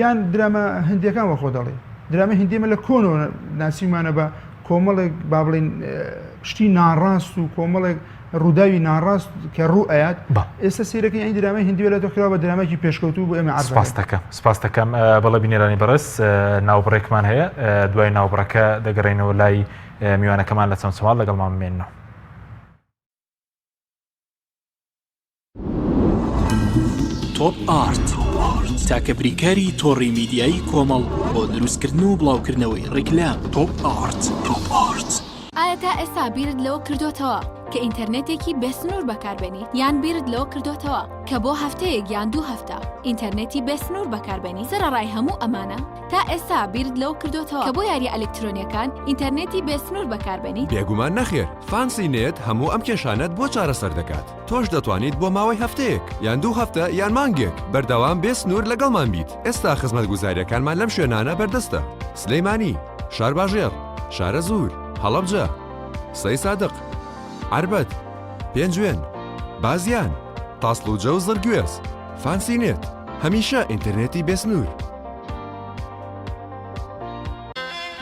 یان دراما هندیەکان وە خۆ دەڵێ دراما هندیمە لە کۆنەوە ناسیمانە بە کۆمەڵێک با بڵێن شتی ناڕاست و کۆمەڵێک ڕووداوی ناڕاست کە ڕوو ئەیات ئێستا سیرەکەی ئەی درامای هندی لە تۆ کراوە بە درامایکی پێشکەوتوو بۆ ئێمە عەرز سپاس دەکەم سپاس دەکەم بەڵێ بینەرانی بەڕێز ناوبڕێکمان هەیە دوای ناوبڕەکە دەگەڕێینەوە لای میوانەکەمان لە چەمچەماڵ لەگەڵمان بمێننەوە. تۆپ ئارت، تاکە بریکاری تۆڕی میدیایی کۆمەڵ بۆ دروستکردن و بڵاوکردنەوەی ڕیکلام. تۆپ ئارت. ئایا تا ئێستا بیرت لەوە کردۆتەوە کە ئینتەرنێتێکی بێ سنوور بەکاربێنیت؟ یان بیرت لەوە کردۆتەوە کە بۆ هەفتەیەک یان دوو هەفتە ئینتەرنێتی بێ سنوور بەکاربێنیت؟ سەرەڕای هەموو ئەمانە تا ئێستا بیرت لەوە کردۆتەوە کە بۆ یارییە ئەلکترۆنییەکان ئینتەرنێتی بێ سنوور بەکاربێنیت؟ بێگومان نەخێر، فانسی نێت هەموو ئەم کێشانەت بۆ چارەسەر دەکات. تۆش دەتوانیت بۆ ماوەی هەفتەیەک، یان دوو هەفتە، یان مانگێک، بەردەوام بێ سنوور لەگەڵمان بیت. ئێستا خزمەتگوزارییەکانمان لەم شوێنانە بەردەستە، سلێمانی، شارباژێڕ، شارەزوور، هەڵەبجە، سەیسادق، عەربەت، پێنجوێن، بازیان، تاسڵوجە و زڕگوێز. فانسی نێت، هەمیشە ئینتەرنێتی بێ سنوور.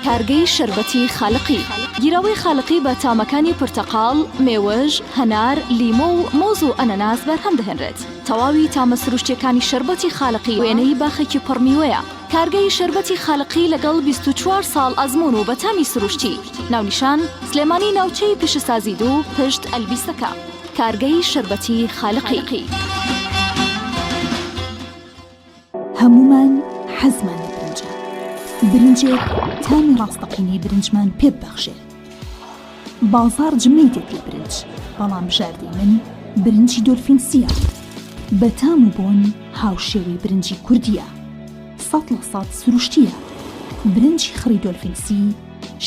کارگەی شەربەتی خالقی. گیراوەی خالقی بە تامەکانی پرتەقاڵ، مێوژ، هەنار، لیمۆ و مۆز و ئەنەناس بەرهەم دەهێنرێت. تەواوی تامە سروشتیەکانی شەربەتی خالقی وێنەی باخێکی پڕ میوەیە. کارگەی شەربەتی خالقی لەگەڵ 24 ساڵ ئەزموون و بە تامی سروشتی. ناونیشان، سلێمانی ناوچەی پیشەسازی دوو پشت ئەلبیسەکە. کارگەی شەربەتی خالقی. هەموومان حەزمان لە برنجە، برنجێک تامی ڕاستەقینەی برنجمان پێ ببەخشێ. بازاڕ جمەی دێت لە برنج، بەڵام بژاردەی من برنجی دۆلفین سییە. بە تام و بۆن هاوشێوەی برنجی کوردییە. 100% سروشتییە. برنجی خڕی دۆلفین سی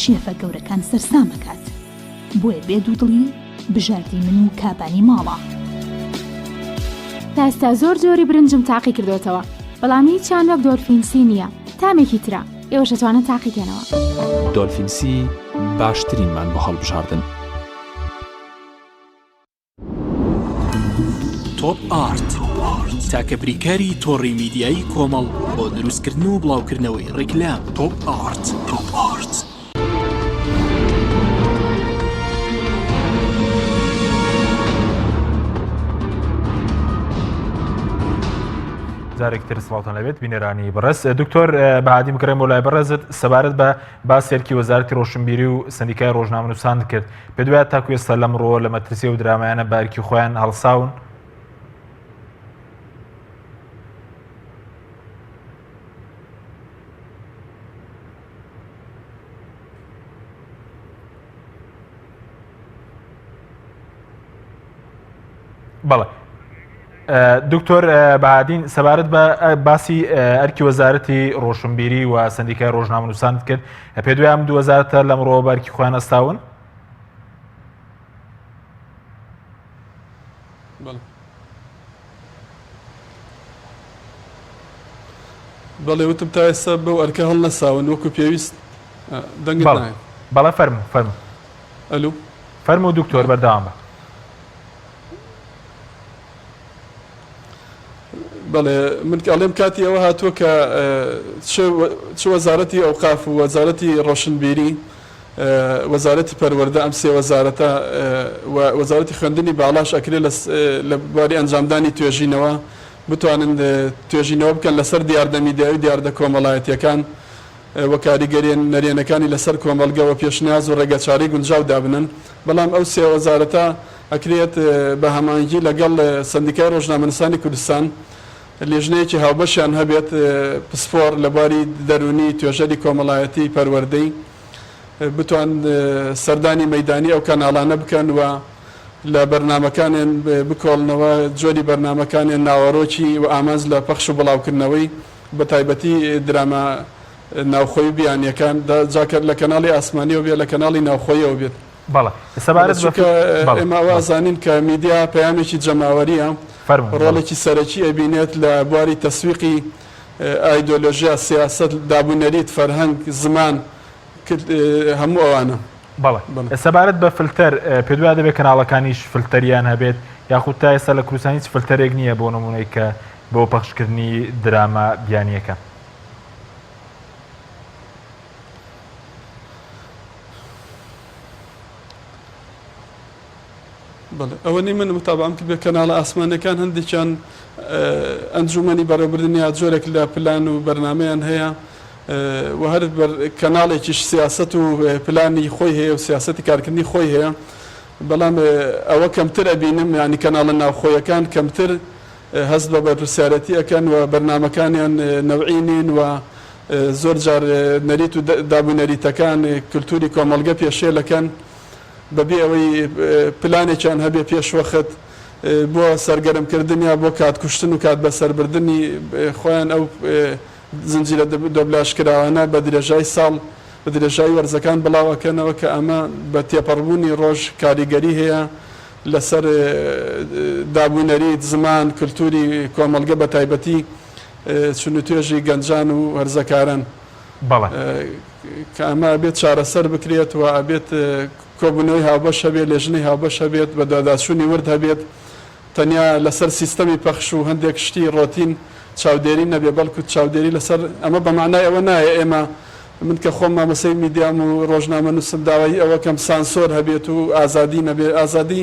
شێفە گەورەکان سەرسام ئەکات. بۆیە بێ دوودڵی بژاردەی من و کابانی ماڵە. تا ئێستا زۆر جۆری برنجم تاقی کردۆتەوە بەڵام هیچیان وەک دۆلفین سی نییە تامێکی ترە ئێوەش ئەتوانن تاقی کەنەوە. دۆلفین سی باشترینمان بۆ هەڵبژاردن. تۆپ ئارت، تاکە بریکاری تۆڕی میدیایی کۆمەڵ بۆ دروستکردن و بڵاوکردنەوەی ڕیکلام. تۆپ ئارت. جارێک تر سڵاوتان لەبێت بینەرانی بەڕێز دکتۆر بەهادی بگەڕێم بۆ لای بەڕێزت سەبارەت بە باسێرکی وەزارەتی ڕۆشنبیری و سندیکای ڕۆژنامەنووسان کرد پێت وایە تاکو ئێستا لەمڕۆوە لە مەترسی ئەو درامایانە بە ئەرکی خۆیان هەڵساون؟ بەڵێ دکتۆر بەهادین سەبارەت بە باسی ئەرکی وەزارەتی ڕۆشنبیری و سندیکای ڕۆژنامەنووسان کرد پێ دوای ئەم دوو وەزارەتە لەمڕۆوە بە ئەرکی خۆیان هەستاون؟ بەڵێ وتم تا ئێستا بەو ئەرکە هەڵنەساون وەکو پێویست دەنگت نایە. بەڵێ فەرموو فەرموو. ئەلو. فەرموو دکتۆر بەردەوام بە. بەڵێ من ئەڵێم کاتی ئەوە هاتووە کە چ وەزارەتی ئەوقاف و وەزارەتی ڕۆشنبیری وەزارەتی پەروەردە ئەم سێ وەزارەتە و وەزارەتی خوێندنی باڵاش ئەکرێ لە بواری ئەنجامدانی توێژینەوە بتوانن توێژینەوە بکەن لەسەر دیاردە میدیایی و دیاردە کۆمەڵایەتیەکان و کاریگەریە نەرێنەکانی لەسەر کۆمەڵگە و پێشنیاز و ڕێگەچارەی گونجاو دابنەن، بەڵام ئەو سێ وەزارەتە ئەکرێت بە هەماهەنگی لەگەڵ سەندیکای ڕۆژنامەنووسانی کوردستان لیژنەیەکی هاوبەشیان هەبێت پسپۆڕ لە بواری دەروونی، توێژەری کۆمەڵایەتی، پەروەردەی بتوان سەردانی مەیدانی ئەو کەناڵانە بکەن و لە بەرنامەکانیان بکۆڵنەوە جۆری بەرنامەکانیان، ناوەڕۆکی و ئامانج لە پەخش و بڵاوکردنەوەی. بە تایبەتی دراما ناوخۆی و بیانیەکان جا کە لە کەناڵی ئاسمانیەوە بێت لە کەناڵی ناوخۆیەوە بێت. بەڵێ سەبارەت بە چونکە بەڵێ ئێمە ئەوە بەڵێ. ئەزانین کە میدیا پەیامێکی جەماوەریە فەرموو بەڵێ. ڕۆڵێکی سەرەکی ئەبینێت لە بواری تەسویقی ئایدۆلۆژیا، سیاسەت، دابونەریت، فەرهەنگ، زمان، هەموو ئەوانە. بەڵێ. بەڵێ. سەبارەت بە فلتەر پێت وایە دەبێت کەناڵەکانیش فلتەریان هەبێت یاخود تا ئێستا لە کوردستان هیچ فلتەرێک نییە بۆ نموونەی کە بۆ پەخشکردنی دراما بیانییەکان؟ بەڵێ ئەوەنەی من متابعەم کردبێت کەناڵە ئاسمانیەکان هەندێکیان ئەنجومەنی بەڕێوەبردن یا جۆرێک لە پلان و بەرنامەیان هەیە و هەر کەناڵێکیش سیاسەت و پلانی خۆی هەیە و سیاسەتی کارکردنی خۆی هەیە بەڵام ئەوە کەمتر ئەبینم یانی کەناڵە ناوخۆیەکان کەمتر. هەست بە بەرپرسیارەتی ئەکەن و بەرنامەکانیان نەوعی نین و زۆر جار نەریت و داب و نەریتەکان کلتوری کۆمەڵگە پێشێل ئەکەن بەبێ ئەوەی پلانێکیان هەبێ پێشوەخت بۆ سەرگەرم کردن یا بۆ کات کوشتن و کات بەسەربردنی خۆیان ئەو زنجیرە دۆبلاژ کراوانە بە درێژای ساڵ بە درێژای وەرزەکان بڵاو ئەکەنەوە کە ئەمە بە تێپەڕبوونی ڕۆژ کاریگەری هەیە لەسەر داب و نەریت، زمان، کلتوری کۆمەڵگە بە تایبەتی چون و توێژی گەنجان و هەرزەکاران. بەڵێ. کە ئەمە ئەبێت چارەسەر بکرێت و ئەبێت کۆبوونەوەی هاوبەش هەبێت، لێژنەی هاوبەش هەبێت، بەدواداچوونی ورد هەبێت، تەنیا لەسەر سیستەمی پەخش و هەندێک شتی ڕۆتین چاودێری نەبێ، بەڵکو چاودێری لەسەر، ئەمە بە مەعنای ئەوە نایە ئێمە، من کە خۆم مامۆستای میدیام و ڕۆژنامەنووسم داوای ئەوە کەم سانسۆر هەبێت و ئازادی نەبێ، ئازادی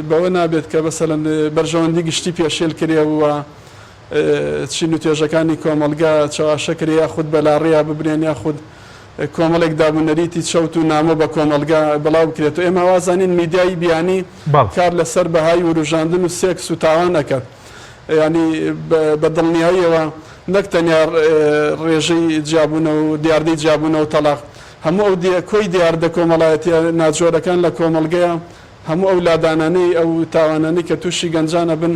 بەوە نابێت کە مەسەلەن بەرژەوەندی گشتی پێشێل کرێ و چین و توێژەکانی کۆمەڵگە چەواشە کرێ یاخود بە لاڕێیا ببرێن یاخود کۆمەڵێک داب و نەریتی چەوت و نامۆ بە کۆمەڵگە بڵاو بکرێتەوە. ئێمە وازانین میدیای بیانی کار لەسەر بەهای وروژاندن و سێکس و تاوان ئەکات. یانی بە دڵنیاییەوە نەک تەنیا ڕێژەی جیابوونەوە و دیاردەی جیابوونەوە و تەڵاق، هەموو ئەو کۆی دیاردە کۆمەڵایەتییە ناجۆرەکان لە کۆمەڵگەیا، هەموو ئەو لادانانەی ئەو تاوانانەی کە تووشی گەنجان ئەبن،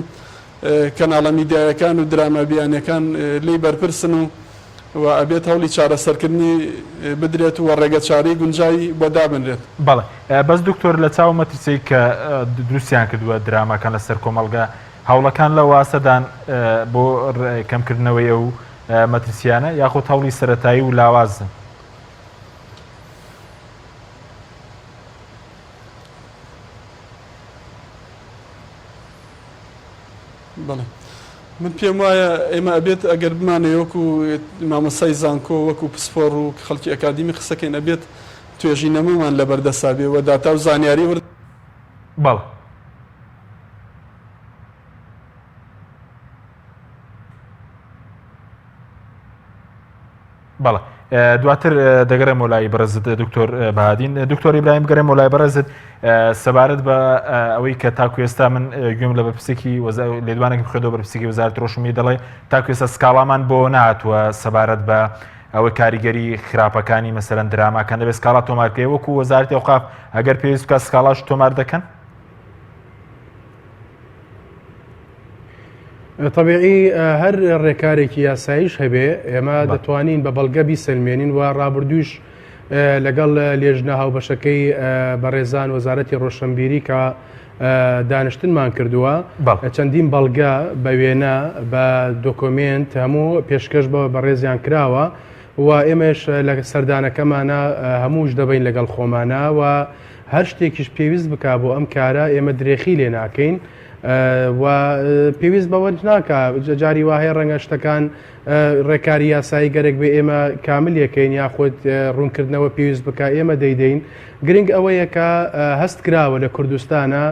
کەناڵە میدیایەکان و دراما بیانیەکان لێی بەرپرسن و و ئەبێت هەوڵی چارەسەرکردنی بدرێت و ڕێگەچارەی گونجاوی بۆ دابنرێت. بەڵێ بەس دکتۆر لە چاو مەترسیەی کە دروستیان کردووە دراماکان لەسەر کۆمەڵگە هەوڵەکان لە واسەدان بۆ کەمکردنەوەی ئەو مەترسیانە یاخود هەوڵی سەرەتایی و لاوازن؟ بەڵێ من پێم وایە ئێمە ئەبێت ئەگەر بمانەوێ وەکو مامۆستای زانکۆ وەکو پسپۆڕ و خەڵکی ئەکادیمی قسەکەین ئەبێت توێژینەمەمان لەبەردەسا بێ و داتا و زانیاری ورد بەڵێ. بەڵێ دواتر دەگەڕێمەوە لای بەڕێزت دکتۆر بەهادین دکتۆر ئیبراهیم بگەڕێمەوە لای بەڕێزت سەبارەت بە ئەوەی کە تاکو ئێستا من گوێم لە بەرپرسێکی لێدوانێکم خوێندەوە بەرپرسێکی وەزارەت ڕۆشنبیری دەڵێ تاکو ئێستا سکاڵامان بۆ نەهاتووە سەبارەت بە ئەوەی کاریگەری خراپەکانی مەسەرەن دراماکان دەبێت سکاڵا تۆمار بکرێت وەکو وەزارەتی ئەوقاف ئەگەر پێویست بکات سکاڵاش تۆمار دەکەن؟ تەبیعی هەر ڕێکارێکی یاساییش هەبێ ئێمە دەتوانین بە بەڵگە بیسەلمێنین و ڕابردووش لەگەڵ لێژنە هاوبەشەکەی بەڕێزان وەزارەتی ڕۆشنبیری کە دانیشتنمان کردووە چەندین بەڵگە بە وێنە بە دۆکۆمێنت هەموو پێشکەش بە بەڕێزیان کراوە و ئێمەش لە سەردانەکەمانە هەمووش دەبین لەگەڵ خۆمانە و هەر شتێکیش پێویست بک بۆ ئەم کارە ئێمە درێخی لێ ناکەین و پێویست بەوە ناکا جاری وا هەیە ڕەنگە شتەکان ڕێکاری یاسایی گەرەک بێ ئێمە کامل یەکەین یاخود ڕوونکردنەوە پێویست بکە ئێمە دەیدەین گرنگ ئەوەیە کە هەست کراوە لە کوردستانە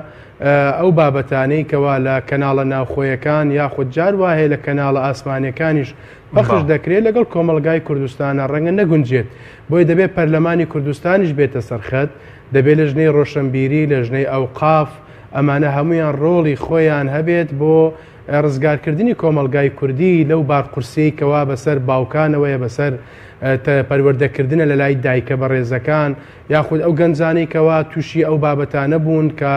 ئەو بابەتانەی کەوا لە کەناڵە ناوخۆیەکان یاخود جار وا هەیە لە کەناڵە ئاسمانیەکانیش پەخش دەکرێت لەگەڵ کۆمەڵگای کوردستانە ڕەنگە نەگونجێت بۆیە دەبێت پەرلەمانی کوردستانیش بێتە سەرخەت دەبێت لەژنەی ڕۆشنبیری لەژنەی ئەوقاف ئەمانە هەموویان ڕۆڵی خۆیان هەبێت بۆ ڕزگارکردنی کۆمەڵگای کوردی لەو بارقورسیەی کەوا بەسەر باوکانەوەیە بەسەر پەروەردەکردنە لەلای دایکە بەڕێزەکان یاخود ئەو گەنجانەی کەوا تووشی ئەو بابەتانە بوون کە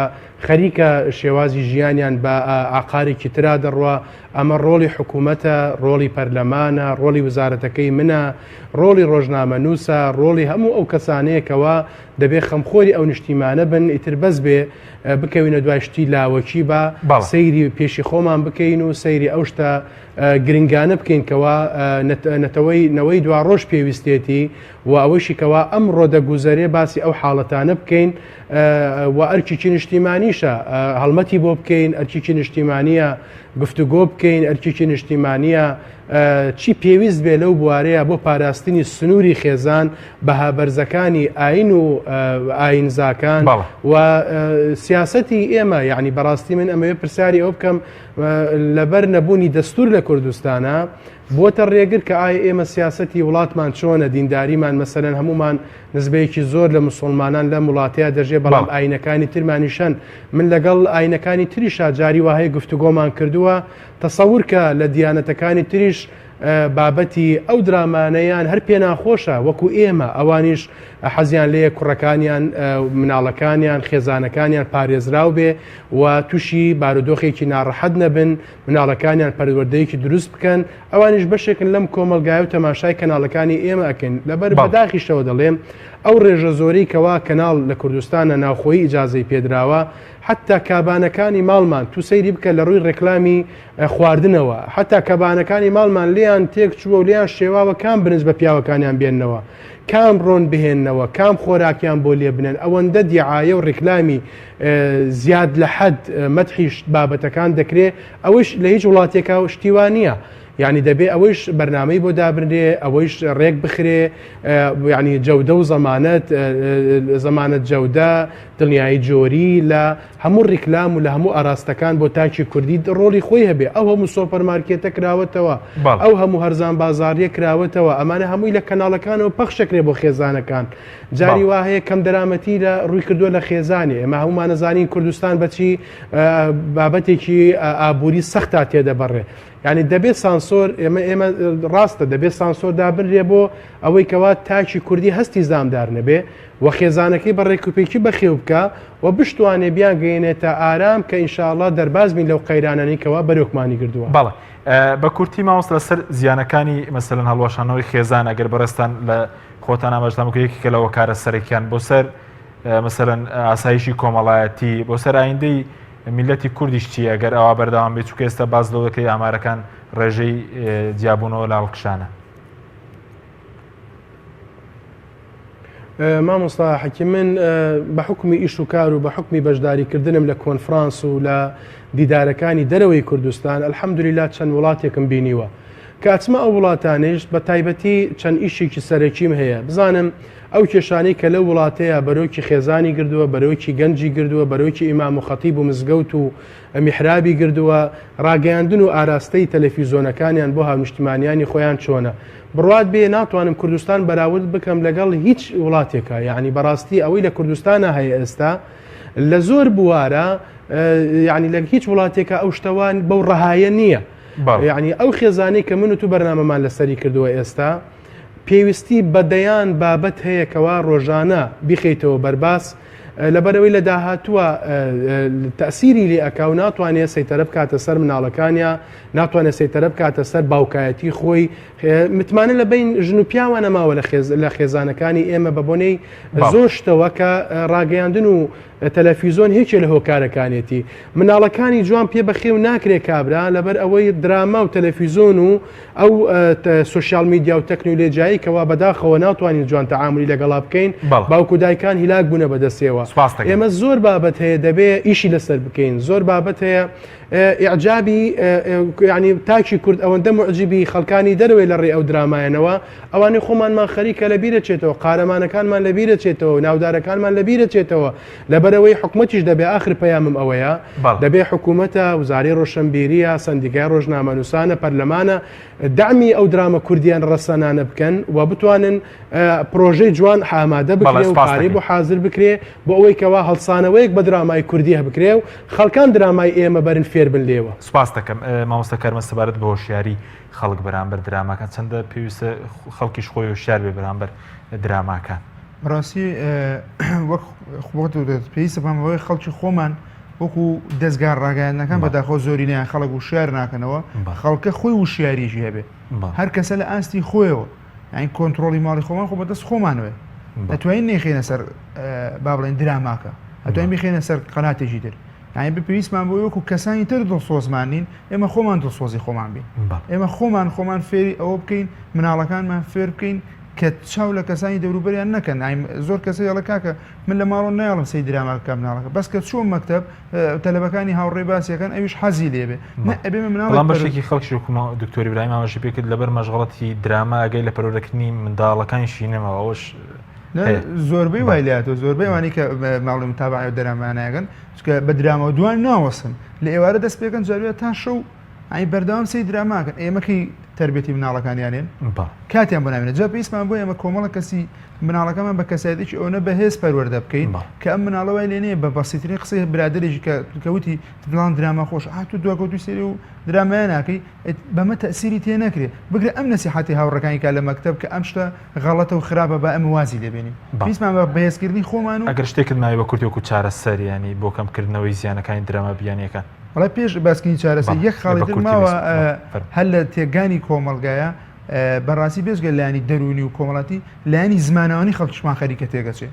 خەریکە شێوازی ژیانیان بە ئاقارێکی ترا دەڕوا ئەمە ڕۆڵی حکوومەتە ڕۆڵی پەرلەمانە ڕۆڵی وزارەتەکەی منە ڕۆڵی ڕۆژنامەنووسە ڕۆڵی هەموو ئەو کەسانەیە کەوا دەبێ خەمخۆری ئەو نیشتیمانە بن ئیتر بەس بێ بکەوینە دوای شتی لاوەکی با سەیری پێشی خۆمان بکەین و سەیری ئەو شتە گرنگانە بکەین کەوا نەتەوەی نەوەی دواڕۆژ پێویستێتی و ئەوەشی کەوا ئەمڕۆ دەگوزەرێ باسی ئەو حاڵەتانە بکەین و ئەرکێکی نیشتیمانیشە هەڵمەتی بۆ بکەین ئەرکێکی نیشتیمانیە گفتوگۆ بکەین ئەرکێکی نیشتیمانیە چی پێویست بێ لەو بوارەیە بۆ پاراستنی سنووری خێزان، بەها بەرزەکانی ئاین و ئاینزاکان و سیاسەتی ئێمە یعنی بەڕاستی من ئەمەوێ پرسیاری ئەو بکەم لەبەر نەبوونی دەستور لە کوردستانە. بووەتە ڕێگر کە ئایا ئێمە سیاسەتی وڵاتمان چۆنە، دینداریمان مەسەلەن هەموومان نسبەیەکی زۆر لە مسوڵمانان لەم وڵاتەیا دەژێ بەڵام ئاینەکانی ترمانیش هەن من لەگەڵ ئاینەکانی تریشا جاری وا هەیە گفتوگۆمان کردووە تەسەور کە لە دیانەتەکانی تریش بابەتی ئەو درامانەیان هەر پێناخۆشە وەکو ئێمە ئەوانیش حەزیان لێیە کوڕەکانیان مناڵەکانیان خێزانەکانیان پارێزراو بێ و تووشی بارودۆخێکی ناڕەحەت نەبن مناڵەکانیان پەروەردەیەکی دروست بکەن ئەوانیش بەشێکن لەم کۆمەڵگایە و تەماشای کەناڵەکانی ئێمە ئەکەین لەبەر بەداخیشەوە دەڵێم ئەو ڕێژە زۆرەی کەوا کەناڵ لە کوردستانە ناوخۆیی ئیجازەی پێدراوە حتا کابانەکانی ماڵمان تو سەیری بکە لە ڕووی ڕێکلامی خواردنەوە حتا کەبانەکانی ماڵمان لێیان تێک چووە و لێیان شێواوە کام برنج بە پیاوەکانیان بێننەوە کام ڕۆن بهێننەوە کام خۆراکیان بۆ لێ بنێن ئەوەندە دیعایە و ڕیکلامی زیاد لە حەد مەدحی بابەتەکان دەکرێ ئەوەیش لە هیچ وڵاتێکا شتی وا نییە یعنی دەبێ ئەوەیش بەرنامەی بۆ دابنرێ ئەوەیش ڕێک بخرێ یعنی جەودە و زەمانەت زەمانەت جەودە دڵنیایی جۆری لە هەموو ڕیکلام و لە هەموو ئاراستەکان بۆ تاکی کوردی ڕۆڵی خۆی هەبێ ئەو هەموو سۆپەرمارکێتە کراوەتەوە ئەو هەموو هەرزان بازاڕیە کراوەتەوە ئەمانە هەمووی لە کەناڵەکانەوە پەخشەکرێ بۆ خێزانەکان جاری وا هەیە کەم دەرامەتی لە ڕووی کردووە لە خێزانی ئێمە هەمومانەزانین کوردستان بەچی بابەتێکی ئابووری سەختا تێدەبڕێ یعنی دەبێت سانسۆر ئێمە ئێمە ڕاستە دەبێت سانسۆر دابنرێ بۆ ئەوەی کەوا تاکی کوردی هەستی زامدار نەبێ و خێزانەکەی بە ڕێکوپێکی بەخێو بکا و بشتوانێ بیانگەیەنێتە ئارام کە ئینشاءاللە دەرباز بین لەو قەیرانانەی کەوا بەرۆکمانی گردووە. بەڵێ بە کورتی مامۆستا لەسەر زیانەکانی مەسەلەن هەڵوەشانەوەی خێزان ئەگەر بەڕێزتان لە خۆتان ئاماژەتان بکە یەکێکە لە هۆکارە سەرەکیان بۆ سەر مەسەلەن ئاسایشی کۆمەڵایەتی بۆ سەر ئایندەی میلەتی کوردیش چی ئەگەر ئەوە بەردەوام بێت چونکە ئێستا باس لەوە دەکرێت ئامارەکان ڕێژەی جیابوونەوە لە هەڵکشانە. مامۆستا حەکیم من بە حوکمی ئیش و کار و بە حوکمی بەشداری کردنم لە کۆنفرانس و لە دیدارەکانی دەرەوەی کوردستان الحمدللە چەند وڵاتێکم بینیوە کە ئەچمە ئەو وڵاتانەیش بە تایبەتی چەند ئیشێکی سەرەکیم هەیە بزانم ئەو کێشانەی کە لەو وڵاتەیە بەرۆکی خێزانی گردووە بەرۆکی گەنجی گردووە بەرۆکی ئیمام و خەتیب و مزگەوت و میحرابی گردووە ڕاگەیاندن و ئاراستەی تەلەفیزۆنەکانیان بۆ هاونیشتمانیانی خۆیان چۆنە بڕوات بێ ناتوانم کوردستان بەراورد بکەم لەگەڵ هیچ وڵاتێکا یعنی بەڕاستی ئەوەی لە کوردستانە هەیە ئێستا لە زۆر بوارە یعنی لە هیچ وڵاتێکە ئەو شتەوان بەو ڕەهایە نییە یعنی ئەو خێزانەی کە من و تو بەرنامەمان لەسەری کردووە ئێستا پێویستی بە دەیان بابەت هەیە کەوا ڕۆژانە بیخەیتەوە بەرباس لەبەرئەوەی لە داهاتووە تەئسیری لێ ئەکا و ناتوانێ سەیتەرە بکاتە سەر مناڵەکانیا ناتوانێت سەیتەرە بکاتە سەر باوکایەتی خۆی متمانە لە بین ژن و پیاوە نەماوە لە خێزانەکانی ئێمە بە بۆنەی زۆر شتەوە کە ڕاگەیاندن و تەلەفیزۆن هیچێ لە هۆکارەکانێتی مناڵەکانی جوان پێ بەخێو ناکرێ کابرا لەبەر ئەوەی دراما و تەلەفیزۆن و ئەو سۆشیال میدیا و تەکنولێجیایی کەوا بەداخەوە ناتوانین جوان تەعاملی لەگەڵا بکەین باوک و دایکان هیلاک بوونە بەدەستیەوە ئێمە زۆر بابەت هەیە دەبێ ئیشی لەسەر بکەین زۆر بابەت هەیە ئیعجابی یعنی تاکی کورد ئەوەندە معجبی خەڵکانی دەرەوەی لە ڕێ ئەو درامایەنەوە ئەوانەی خۆمانمان خەریکە لە بیرەچێتەوە قارەمانەکانمان لە بیرەچێتەوە ناودارەکانمان لە بیرەچێتەوە لەبەرئەوەی حکومەتیش دەبێ ئاخر پەیامم ئەوەیە دەبێ حکومەتە وزارەی ڕۆشنبیریە سەندیکای ڕۆژنامەنووسانە پەرلەمانە دەعمی ئەو درامە کوردیان ڕەسەنانە بکەن و بتوانن پرۆژەی جوان ئامادە بکرێ و پارەی بۆ حازر بکرێ بۆ ئەوەی کەوا هەڵسانەوەیەک بە درامای کوردیه بکرێ و خەڵکان درامای ئێمە بەرن فێر بن لێوە. سوپاس دەکەم مامۆستا کارمەند سەبارەت بە هۆشیاری خەڵک بەرامبەر دراماکان چەندە پێویستە خەڵکیش خۆی هۆشیار بێ بەرامبەر دراماکان؟ بەڕاستی وەک خۆت پێویستە بەمەوەی خەڵکی خۆمان وەکو دەستگار ڕاگەیاندنەکان بەداخۆ زۆرینەیان خەڵک وشیار ناکەنەوە خەڵکە خۆی وشیاریی هەبێ هەر کەسە لە ئاستی خۆیەوە یانی کۆنتترۆلی ماڵی خۆمان خۆ بەدەست خۆمانەوەی دەتوانین نەیخینە سەر با بڵێن دراماکە ئەتوانین بخێنە سەر قەناتێکی تر یانی بە پێویستمان بۆ وەکو کەسانی تر دڵسۆزمان نین ئێمە خۆمان دڵسۆزی خۆمان بین ئێمە خۆمان خۆمان فێری ئەوە بکەین مناڵەکانمان فێر بکەین کە چاو لە کەسانی دەوروبەریان نەکەن زۆر کەسە یاڵە کاکە من لە ماڵەوە نایڵم سەی دراما بکە مناڵەکە بەس کە چووە مەکتب تەلەبەکانی هاوڕێ باسیەکەن ئەویش حەزی لێبێ ئەبێ مناڵ بەڵام بەشێکی خەڵکی وەکو دکتۆر ئیبراهیم ئاماژەی پێ کرد لەبەر مەشغەڵەتی دراما ئەگەی لە پەروەردەکردنی منداڵەکانیشی نەماوە ئەوەش زۆربەی وای لاتەوە زۆربەی وانی کە ماڵی متابعە و دەرامانەکەن چکە بە درامەوە دوان ناوەسن لە ئێوارە دەست پێکەن جاروە تا شەو. ئەی بەردەوام سەیری دراماکەن ئێمە کەی تربێتی مناڵەکانیانێن کاتیان بۆ نامێنێت جا پێویستمان بۆ ئێمە کۆمەڵە کەسی مناڵەکەمان بە کەسایەتێکی ئەوەنە بەهێز پەروەردە بکەین کە ئەم مناڵە وای لێ نییە بە بەسیترین قسەی برادێکی کە کەوتی فلان دراما خۆش هاتو دواکەوتوی سێری و درامایە ناکەی بەمە تەسیری تێ نەکرێ بگرە ئەم نەسیحەتی هاوڕەکانی کا لە مەکتەب کە ئەم شتە غەڵەتە و خراپە با ئەمە وازی لێبێنین پێویستمان بە بەهێزکردنی خۆمان و ئەگەر شتێکت ماوی بە کورتی وەکو چارەسەر یانی بۆ کەمکردنەوەی زیانەکانی دراما بیانیەکان. وەڵای پێش باسکردنی چارەسەر یەک خاڵی تر ماوە هەر لە تێگانی کۆمەڵگایە بەڕاستی بێجگە لایەنی دەروونی و کۆمەڵاتی لایەنی زمانەوانی خەڵکیشمان خەریکە تێگەچێ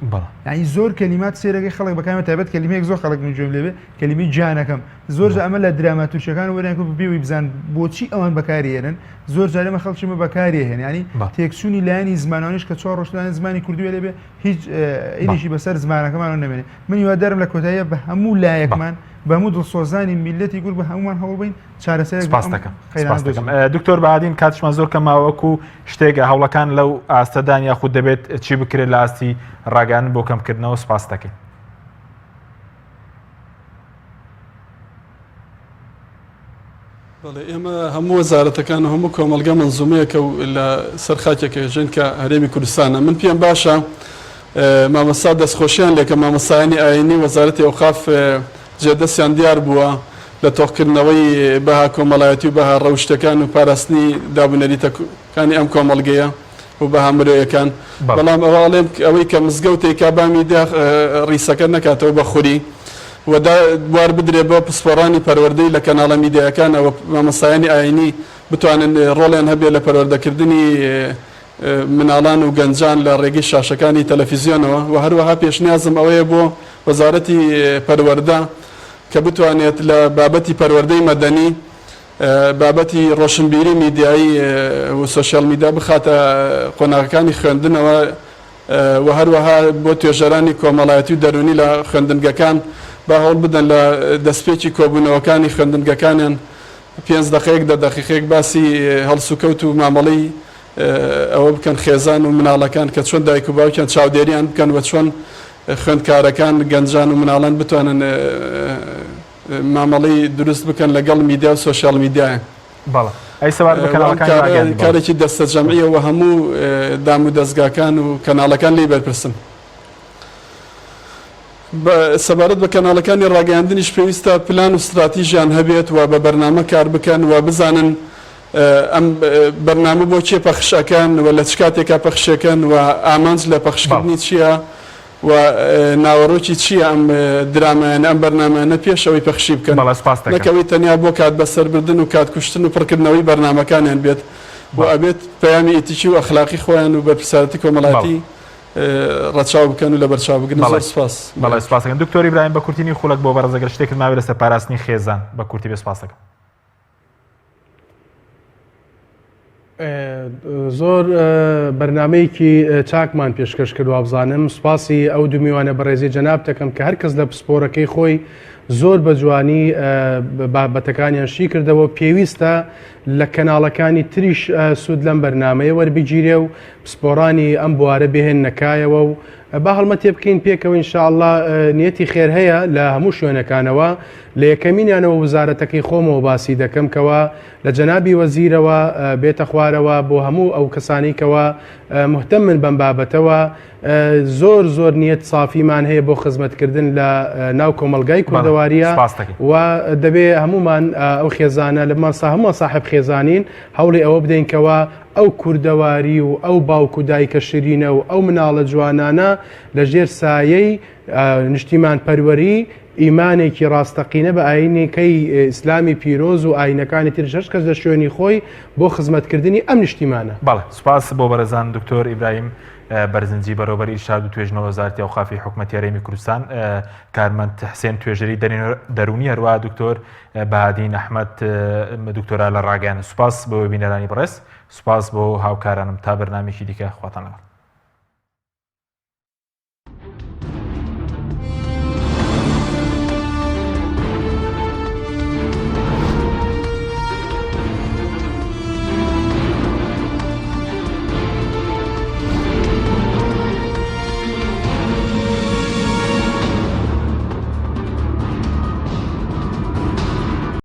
یعنی زۆر کەلیمات سێرەکەی خەڵک بەکارمە تایبەت کەلیمەیەک زۆر خەڵک من گوێم لێبێ کەلیمەی گیانەکەم زۆر جار ئەمە لە دراما تورکیەکان وەریان کرد بێ وی بزان بۆچی ئەوان بەکاری هێنن زۆر جار ئێمە خەڵکی مە بەکاری هێن ینی تێکچوونی لایەنی زمانەوانیش کە چوار ڕۆژ زمانی کوردی لێبێ هیچ ئینیشی بەسەر زمانەکەمانەوە نەمێنێ من هیوادارم لە کۆتاییە بە هەموو لایەکمان بە هەموو دڵسۆزانی میللەتی کورد بە هەموومان هەوڵ بین چارەسەرێک بۆ سپاس ئەم دەکەم قەیرانە سپاس دەکەم بدۆزینەوە. دکتۆر بەهادین کاتیشمان زۆر کەم ماوە وەکو شتێک هەوڵەکان لەو ئاستەدان یاخود دەبێت چی بکرێت لە ئاستی ڕاگەیاندن بۆ کەمکردنەوە سپاس دەکەین. بەڵێ ئێمە هەموو وەزارەتەکان و هەموو کۆمەڵگە مەنزومەیەکە و لە سەر خاکێک ئێژێن کە هەرێمی کوردستانە من پێم باشە مامۆستا دەستخۆشیان لێکە مامۆستایانی ئاینی وەزارەتی ئەوقاف جێدەستیان دیار بووە لە تۆخکردنەوەی بەها کۆمەڵایەتی و بەها ڕەوشتەکان و پاراستنی دابونەریتەکانی ئەم کۆمەڵگەیە و بەها مرۆیەکان بەڵام ئەوە ئەڵێم ئەوەی کە مزگەوتێکە با میدیا ڕیسەکە نەکاتەوە بە خوری و بوار بدرێ بۆ پسپۆڕانی پەروەردەی لە کەناڵە میدیایەکانەوە مامۆستایانی ئاینی بتوانن ڕۆڵیان هەبێ لە پەروەردەکردنی مناڵان و گەنجان لە ڕێگەی شاشەکانی تەلەفیزیۆنەوە و هەروەها پێشنیازم ئەوەیە بۆ وەزارەتی پەروەردە کە بتوانێت لە بابەتی پەروەردەی مەدەنی بابەتی ڕۆشنبیری میدیایی و سۆشیال میدیا بخاتە قۆناغەکانی خوێندنەوە و هەروەها بۆ توێژەرانی کۆمەڵایەتی و دەروونی لە خوێندنگەکان با هەوڵ بدەن لە دەستپێکی کۆبوونەوەکانی خوێندنگەکانیان پێنج دەقەیەک دە دەقیقەیەک باسی هەڵسوکەوت و مامەڵەی ئەوە بکەن خێزان و مناڵەکان کە چۆن دایک و باوکیان چاودێریان بکەن و چۆن خوێندکارەکان گەنجان و مناڵان بتوانن مامەڵەی دروست بکەن لەگەڵ میدیا و سۆشیال میدیا. بەڵێ ئەی سەبارەت بە کەناڵەکانی ڕاگەیاندن بەڵێ. کارێکی دەستەجەمعیە و هەموو دام و دەزگاکان و کەناڵەکان لێی بەرپرسن. سەبارەت بە کەناڵەکانی ڕاگەیاندنیش پێویستە پلان و ستراتیژیان هەبێت و بە بەرنامە کار بکەن و بزانن ئەم بەرنامە بۆ کێ پەخش ئەکەن و لە چ کاتێکا پەخشێکەن و ئامانج لە پەخشکردنی چییە و ناوەڕۆکی چییە ئەم درامایانە ئەم بەرنامانە پێش ئەوەی پەخشی بکەن بەڵێ سوپاست دەکەم. نەک ئەوەی تەنیا بۆ کات بەسەربردن و کات کوشتن و پڕکردنەوەی بەرنامەکانیان بێت و ئەبێت پەیامی ئیتیکی و ئەخلاقی خۆیان و بەرپرسیارەتی کۆمەڵایەتی ڕەچاو بکەن و لەبەرچاو بگرن بەڵێ زۆر سوپاس. بەڵێ سوپاس دەکەم دکتۆر ئیبراهیم بە کورتی نیو خولەک بۆ بەڕێز ئەگەر شتێکت ماوێ لەسەر پاراستنی خێزان بە کورتی بێ سوپاس دەکەم. زۆر بەرنمەیەکی چاکمان پێشکەش کرد وابزانم سوپاسی ئەو دوو میوانە بەڕێزی جەناب دەکەم کە هەر کەس لە پسپۆرەکەی خۆی زۆر بە جوانی بابەتەکانیان شی کردەوە پێویستە لە کەناڵەکانی تریش سوود لەم بەرنمەیە وەربگیرێ و پسپۆرانی ئەم بوارە بهێن نەکایەوە و با هەڵمەتێ بکەین پێکەوە ان شاء اللە نیەتی خێر هەیە لە هەموو شوێنەکانەوە لە یەکەمینیانەوە وزارەتەکەی خۆمەوە باسی دەکەم کەوا لە جەنابی وەزیرەوە بێتە خوارەوە بۆ هەموو ئەو کەسانی کەوا مهتەمن بەم بابەتەوە زۆر زۆر نیەت سافیمان هەیە بۆ خزمەتکردن لە ناو کۆمەلگای کوردەواریە و دەبێ هەمومان ئەو خێزانە لە ماسا هەموو ساحب خێزانین هەوڵی ئەوە بدەین کەوا ئەو کوردەواری و ئەو باوک و دایکە شیرینە و ئەو مناڵە جوانانە لە ژێر سایەی نیشتیمان پەروەری ئیمانێکی ڕاستەقینە بە ئاینێکەی ئیسلامی پیرۆز و ئاینەکانی تریش هەر کەس لە شوێنی خۆی بۆ خزمەتکردنی ئەم نیشتیمانە. بەڵێ سوپاس بۆ بەڕێزان دکتۆر ئیبراهیم بەرزنجی بەڕێوەبەری ئیرشاد و توێژینەوە وەزارەتی ئەوقافی حکومەتی هەرێمی کوردستان کارمەند حسێن توێژەری دەروونی هەروەها دکتۆر بەهادین ئەحمەد دکتۆرا لە ڕاگەیاندن سوپاس بۆ بینەرانی بەڕێز سوپاس بۆ هاوکارانم تا بەرنامەیەکی دیکە خواتان لەگەڵ.